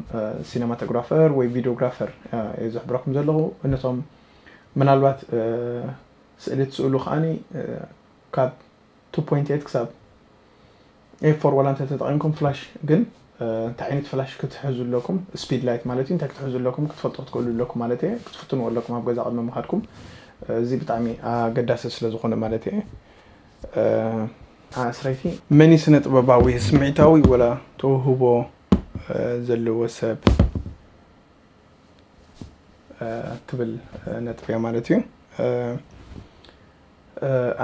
ሲነማቶግራፈር ወይ ቪዲዮግራፈር እየ ዝሕብረኩም ዘለኹ። ነቶም ምናልባት ስእሊ ትስእሉ ከዓኒ ካብ ቱ ፖይንት ኤት ክሳብ ኤፍ ፎር ዋላ እንተ ተጠቒምኩም ፍላሽ ግን እንታይ ዓይነት ፍላሽ ክትሕዙ ኣለኩም፣ ስፒድ ላይት ማለት እዩ፣ እንታይ ክትሕዙ ኣለኩም ክትፈልጡ ክትክእሉ ኣለኩም ማለት እየ። ክትፍትንዎ ኣለኩም ኣብ ገዛ ቅድሚ ምኻድኩም። እዚ ብጣዕሚ ኣገዳሲ ስለ ዝኾነ ማለት እየ። ዓስረይቲ፣ መን እዩ ስነ ጥበባዊ፣ ስምዒታዊ ወላ ተውህቦ ዘለዎ ሰብ ትብል ነጥብ እያ ማለት እዩ።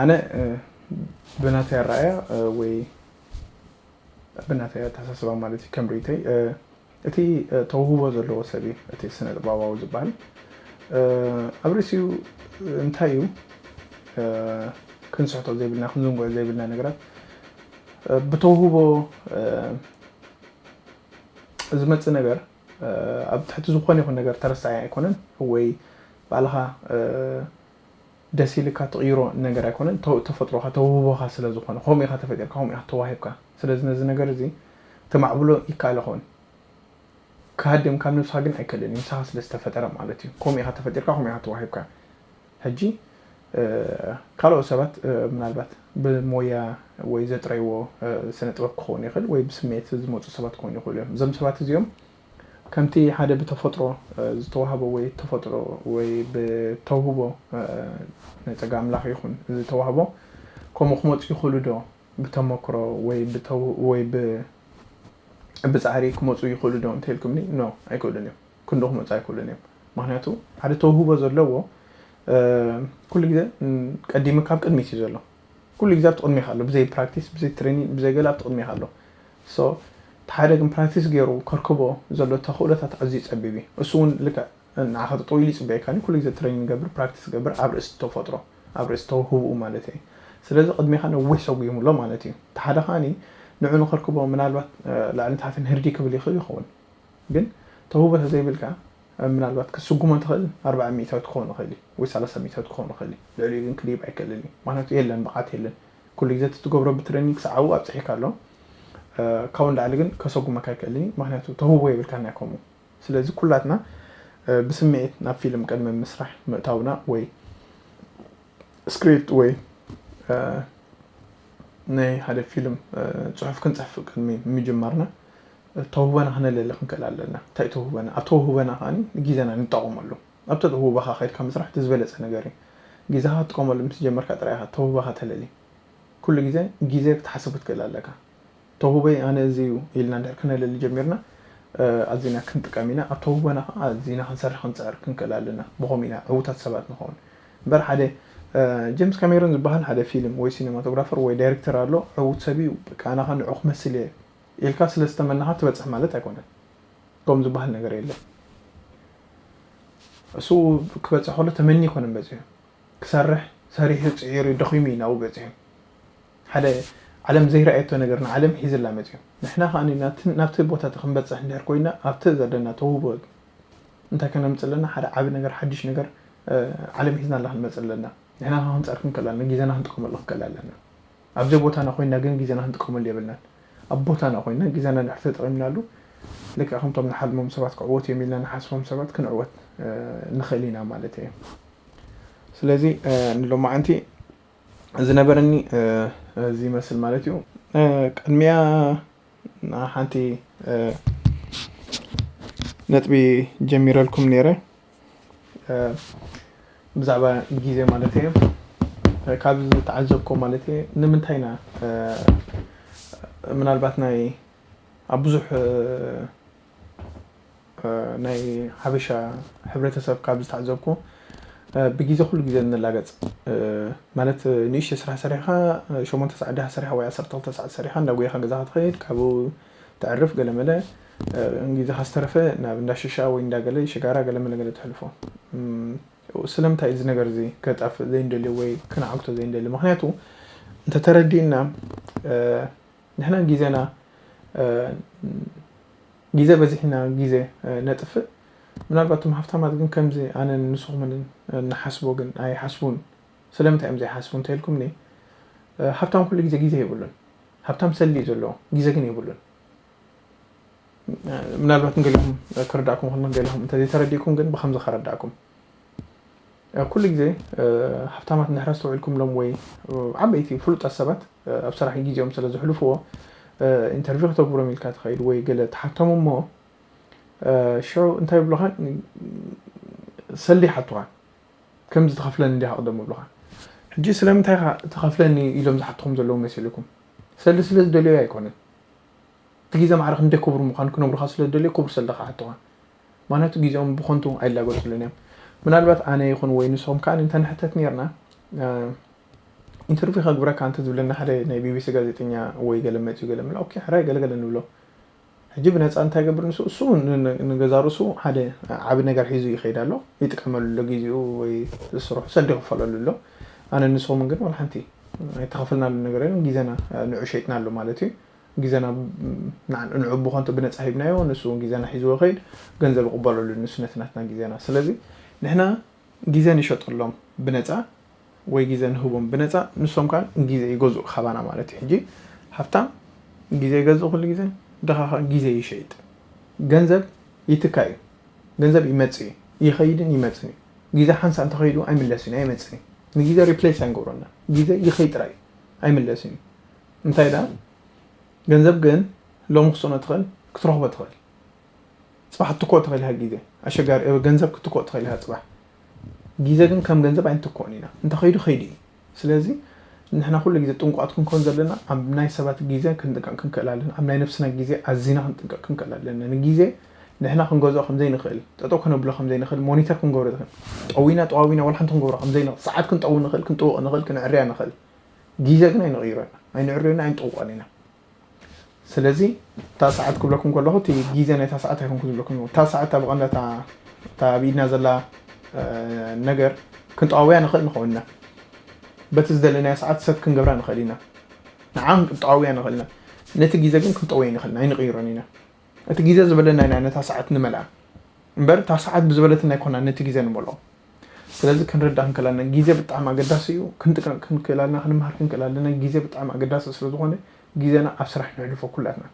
ኣነ ብናተይ ኣረኣእያ ወይ ብናተይ ኣተሓሳስባ ማለት እዩ፣ ከም ርእይተይ እቲ ተውህቦ ዘለዎ ሰብ እዩ እቲ ስነ ጥበባዊ ዝበሃል። ኣብ ርእሲኡ እንታይ እዩ ክንስሕቶ ዘይብልና፣ ክንዝንግዖ ዘይብልና ነገራት፣ ብተውህቦ ዝመፅእ ነገር ኣብ ትሕቲ ዝኾነ ይኹን ነገር ተረሳዒ ኣይኮነን፣ ወይ ባዕልኻ ደስ ኢልካ ትቕይሮ ነገር ኣይኮነን። ተፈጥሮኻ ተውህቦኻ ስለ ዝኾነ ከምኡ ኢኻ ተፈጢርካ፣ ከምኡ ኢኻ ተዋሂብካ። ስለዚ ነዚ ነገር እዚ ተማዕብሎ ይከኣል ይኸውን፣ ክሃድም ካብ ነብስኻ ግን ኣይክእልን እዩ፣ ምሳኻ ስለ ዝተፈጠረ ማለት እዩ። ከምኡ ኢኻ ተፈጢርካ፣ ከምኡ ኢኻ ተዋሂብካ። ሕጂ ካልኦት ሰባት ምናልባት ብሞያ ወይ ዘጥረይዎ ስነ ጥበብ ክኸውን ይኽእል፣ ወይ ብስሜት ዝመፁ ሰባት ክኾኑ ይኽእሉ እዮም። እዞም ሰባት እዚኦም ከምቲ ሓደ ብተፈጥሮ ዝተዋህቦ ወይ ተፈጥሮ ወይ ብተውህቦ ናይ ጸጋ ኣምላኽ ይኹን ዝተዋህቦ ከምኡ ክመፁ ይኽእሉ ዶ? ብተመክሮ ወይ ብተው- ወይ ብ- ብጻዕሪ ክመፁ ይኽእሉ ዶ እንተልኩምኒ፣ ኖ፣ ኣይክእሉን እዮም። ክንዶ ክመፁ ኣይክእሉን እዮም። ምክንያቱ ሓደ ተውህቦ ዘለዎ ኩሉ ግዜ ቀዲሙ ካብ ቅድሚት እዩ ዘሎ። ኩሉ ግዜ ኣብቲ ቅድሚኻ ኣሎ፣ ብዘይ ፕራክቲስ፣ ብዘይ ትሬኒንግ፣ ብዘይ ገለ ኣብቲ ቅድሚኻ ኣሎ። ሶ እቲ ሓደ ግን ፕራክቲስ ገይሩ ከርክቦ ዘሎ ተኽእሎታት ኣዝዩ ጸቢብ እዩ። እሱ እውን ልክዕ ንዓኻ ጠጠው ኢሉ ይጽበየካኒ፣ ኩሉ ግዜ ትሬኒንግ ገብር፣ ፕራክቲስ ገብር ኣብ ርእሲ ተፈጥሮ፣ ኣብ ርእሲ ተውህብኡ ማለት እዩ። ስለዚ ቅድሚኻ ነዊሕ ሰጉሙ ኣሎ ማለት እዩ። እቲ ሓደ ከዓኒ ንዑ ንኸርክቦ ምናልባት ልዕሊ ታሕትን ህርዲ ክብል ይኽእል ይኸውን። ግን ተውህቦ ተዘይብልካ ምናልባት ክትስጉሞ ትኽእል ኣርባዓ ሚእታዊት ክኸውን ይኽእል እዩ ወይ ሰላሳ ሚእታዊት ክኸውን ይኽእል እዩ። ልዕሊኡ ግን ክድይብ ኣይክእልን እዩ። ምክንያቱ የለን፣ ብቕዓት የለን። ኩሉ ግዜ እቲ ትገብሮ ብትሬኒንግ ክሳብ ኣብኡ ኣብፅሒካ ኣሎ። ካብኡ ንላዕሊ ግን ከሰጉመካ ኣይክእልን እዩ። ምክንያቱ ተውህቦ የብልካን ናይ ከምኡ። ስለዚ ኩላትና ብስምዒት ናብ ፊልም ቅድሚ ምስራሕ ምእታውና ወይ ስክሪፕት ወይ ናይ ሓደ ፊልም ፅሑፍ ክንፅሕፍ ቅድሚ ምጅማርና ተውህበና ክነለሊ ክንክእል ኣለና። እንታይ ተውህበና? ኣብ ተውህበና ከዓኒ ግዜና ንጠቐመሉ። ኣብቲ ተውህበኻ ከይድካ ምስራሕ እቲ ዝበለፀ ነገር እዩ። ግዜኻ ክትጥቀመሉ ምስ ጀመርካ ጥራይ ኢኻ ተውህበኻ ተለሊ። ኩሉ ግዜ ግዜ ክትሓስብ ክትክእል ኣለካ። ተውህበይ ኣነ እዚ እዩ ኢልና እንድሕር ክነለሊ ጀሚርና ኣዚና ክንጥቀም ኢና። ኣብ ተውህበና ከዓ ኣዚና ክንሰርሕ ክንፅዕር ክንክእል ኣለና። ብኸምኡ ኢና ዕዉታት ሰባት ንኸውን። እምበር ሓደ ጀምስ ካሜሮን ዝበሃል ሓደ ፊልም ወይ ሲኔማቶግራፈር ወይ ዳይሬክተር ኣሎ፣ ዕዉት ሰብ እዩ። በቃ ኣነ ከዓ ንዑ ክመስል እየ ኢልካ ስለ ዝተመናኻ ትበፅሕ ማለት ኣይኮነን። ከም ዝበሃል ነገር የለን። እሱ ክበፅሕ ከሎ ተመኒ ይኮነን በፂሑ፣ ክሰርሕ ሰሪሑ ፅዒሩ ደኺሙ እዩ ናብኡ በፂሑ። ሓደ ዓለም ዘይረኣየቶ ነገር ንዓለም ሒዝላ መፅዩ። ንሕና ከዓ ናብቲ ቦታ እቲ ክንበፅሕ እንድሕር ኮይና ኣብቲ ዘለና ተውህቦ እንታይ ከነምፅእ ኣለና? ሓደ ዓቢ ነገር፣ ሓድሽ ነገር ዓለም ሒዝናላ ክንመፅእ ኣለና። ንሕና ከዓ ክንፀር ክንክእል ኣለና፣ ግዜና ክንጥቀመሉ ክንክእል ኣለና። ኣብዘይ ቦታና ኮይና ግን ግዜና ክንጥቀመሉ የብልናን። ኣብ ቦታና ኮይና ግዜና እንድሕር ተጠቒምናሉ ልክዕ ከምቶም ንሓልሞም ሰባት ክዕወቱ እዮም ኢልና ንሓስቦም ሰባት ክንዕወት ንኽእል ኢና ማለት እዩ። ስለዚ ንሎማዓንቲ ዝነበረኒ እዚ ይመስል ማለት እዩ። ቅድሚያ ሓንቲ ነጥቢ ጀሚረልኩም ነይረ። ብዛዕባ ግዜ ማለት እየ። ካብ ዝተዓዘብኮ ማለት እየ ንምንታይ ኢና ምናልባት ናይ ኣብ ብዙሕ ናይ ሓበሻ ሕብረተሰብ ካብ ዝተዓዘብኩ ብግዜ ኩሉ ግዜ እንላገፅ። ማለት ንእሽተ ስራሕ ሰሪሕካ ሸሞንተ ሰዓት ድካ ሰሪሕካ ወይ ዓሰርተ ክልተ ሰዓት ሰሪሕካ እንዳጉየካ ገዛካ ትኸይድ፣ ካብኡ ተዕርፍ ገለመለ። ግዜካ ዝተረፈ ናብ እንዳሽሻ ወይ እንዳገለ ሽጋራ ገለመለ ገለ ትሕልፎ። ስለምንታይ እዚ ነገር እዚ ከጣፍእ ዘይንደልዮ ወይ ክንዓግቶ ዘይንደልዮ? ምክንያቱ እንተተረዲእና ንሕና ግዜና ግዜ በዚሕና ግዜ ነጥፍእ። ምናልባት እቶም ሃፍታማት ግን ከምዚ ኣነን ንስኹምን ንሓስቦ ግን ኣይሓስቡን። ስለምንታይ እዮም ዘይሓስቡ እንተኢልኩምኒ፣ ሃብታም ኩሉ ግዜ ግዜ የብሉን። ሃብታም ሰሊ እዩ ዘለዎ፣ ግዜ ግን የብሉን። ምናልባት ንገለኹም ክርዳእኩም ክእል፣ ንገለኹም እንተዘይተረዲእኩም ግን ብከምዚ ከረዳእኩም። ኩሉ ግዜ ሃብታማት እንድሕር ኣስተውዒልኩምሎም ወይ ዓበይቲ ፍሉጣት ሰባት ኣብ ስራሕ ግዜኦም ስለ ዝሕልፍዎ ኢንተርቪው ከተግብሮም ኢልካ ትኸይድ ወይ ገለ ትሓቶም እሞ ሽዑ እንታይ ይብሉኻ? ሰልዲ ይሓቱኻ። ከምዚ ትኸፍለኒ እንዲኻ ቅደም ይብሉኻ። ሕጂ ስለምንታይ ኢኻ ትኸፍለኒ ኢሎም ዝሓትኹም ዘለዉ መሲልኩም? ሰልዲ ስለ ዝደልዩ ኣይኮነን። እቲ ግዜ ማዕረ ክንደይ ክቡር ምዃኑ ክነግሩኻ ስለ ዝደልዩ ክቡር ሰልዲ ክሓቱኻ። ምክንያቱ ግዜኦም ብኸንቱ ኣይላገጹሉን እዮም። ምናልባት ኣነ ይኹን ወይ ንስኹም ከኣ እንተ ንሕተት ነርና ኢንተርቪው ከግብረካ እንተ ዝብለና ሓደ ናይ ቢቢሲ ጋዜጠኛ ወይ ገለ መጺኡ ገለ ምለ ኦኬ ሕራይ ገለገለ ንብሎ። ሕጂ ብነፃ እንታይ ገብር ንሱ እሱ ንገዛ ርእሱ ሓደ ዓቢ ነገር ሒዙ ይኸይድ ኣሎ፣ ይጥቀመሉ ኣሎ ግዜኡ ወይ ስርሑ ሰልዲ ይኽፈለሉ ኣሎ። ኣነ ንስኹም ግን ዋላ ሓንቲ ኣይተኸፈልናሉ ነገር የለን። ግዜና ንዑ ሸይጥናሉ ማለት እዩ። ግዜና ንዑ ብኸንቱ ብነፃ ሂብናዮ፣ ንሱ እውን ግዜና ሒዝዎ ይኸይድ፣ ገንዘብ ይቕበለሉ ንሱ ነቲ ናትና ግዜና። ስለዚ ንሕና ግዜ ንሸጠሎም ብነፃ ወይ ግዜ ንህቦም ብነፃ፣ ንሶም ከዓ ግዜ ይገዝኡ ካባና ማለት እዩ። ሕጂ ሃብታም ግዜ ይገዝእ ኩሉ ግዜ፣ ድኻ ከዓ ግዜ ይሸይጥ። ገንዘብ ይትካ እዩ። ገንዘብ ይመጽእ እዩ፣ ይኸይድን ይመጽን እዩ። ግዜ ሓንሳእ እንተኸይዱ ኣይምለስን እዩ፣ ኣይመጽን እዩ። ንግዜ ሪፕሌስ ኣይንገብሮና። ግዜ ይኸይድ ጥራይ እዩ፣ ኣይምለስን እዩ። እንታይ ደኣ ገንዘብ ግን ሎሚ ክትስእኖ ትኽእል፣ ክትረኽቦ ትኽእል። ጽባሕ ክትኮ ትኽእል ኢኻ ግዜ። ኣሸጋሪ ገንዘብ ክትኮ ትኽእል ኢኻ ጽባሕ። ግዜ ግን ከም ገንዘብ ኣይንትኮን ኢና። እንተኸይዱ ከይዱ እዩ። ስለዚ ንሕና ኩሉ ግዜ ጥንቋት ክንኮን ዘለና ኣብ ናይ ሰባት ግዜ ክንጥንቀቅ ክንክእል ኣለና። ኣብ ናይ ነፍስና ግዜ ኣዚና ክንጥንቀቅ ክንክእል ኣለና። ንግዜ ንሕና ክንገዝኦ ከም ዘይንኽእል፣ ጠጠው ከነብሎ ከም ዘይንኽእል፣ ሞኒተር ክንገብሮ ዘይንኽእል፣ ጠዊና ጠዋዊና ዋላ ሓንቲ ክንገብሮ ከም ዘይንኽእል፣ ሰዓት ክንጠዊ ንኽእል፣ ክንጥውቕ ንኽእል፣ ክንዕርያ ንኽእል። ግዜ ግን ኣይንቕይሮን፣ ኣይንዕርዮን፣ ኣይንጥውቖን ኢና። ስለዚ እታ ሰዓት ክብለኩም ከለኹ እቲ ግዜ ናይታ ሰዓት ኣይኮንኩ ዝብለኩም። እታ ሰዓት ኣብ ቀንዳ እታ ኣብ ኢድና ዘላ ነገር ክንጠዋውያ ንኽእል ንኸውን ኢና። በቲ ዝደለናዮ ሰዓት ሰት ክንገብራ ንኽእል ኢና። ንዓ ክንጠዋውያ ንኽእል ኢና። ነቲ ግዜ ግን ክንጠወዮ ንኽእል ኢና፣ ኣይንቕይሮን ኢና። እቲ ግዜ ዝበለና ኢና ነታ ሰዓት ንመልኣ እምበር እታ ሰዓት ብዝበለትና ኣይኮና ነቲ ግዜ ንመልኦ። ስለዚ ክንርዳእ ክንክእል ኣለና። ግዜ ብጣዕሚ ኣገዳሲ እዩ። ክንጥቀም ክንክእል ኣለና፣ ክንምሃር ክንክእል ኣለና። ግዜ ብጣዕሚ ኣገዳሲ ስለ ዝኾነ ግዜና ኣብ ስራሕ ንሕልፎ ኩላትና።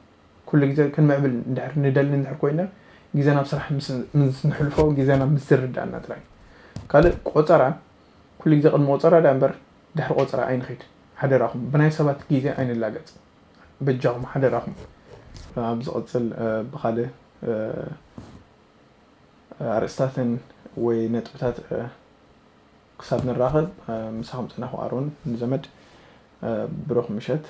ኩሉ ግዜ ክንምዕብል እንድሕር ንደሊ እንድሕር ኮይና ግዜና ኣብ ስራሕ ምስ ምስ ንሕልፎ ግዜና ምስ ዝርዳእና ጥራይ። ካልእ ቆጸራ ኩሉ ግዜ ቅድሚ ቆጸራ ደኣ እምበር ድሕሪ ቆጸራ ኣይንኸይድ። ሓደራኹም ብናይ ሰባት ግዜ ኣይንላገጽ። በጃኹም ሓደራኹም። ኣብ ዝቕጽል ብኻልእ ኣርእስታትን ወይ ነጥብታት ክሳብ ንራኸብ ምሳኹም ጸናኹ ኣሮን ንዘመድ። ብሩኽ ምሸት።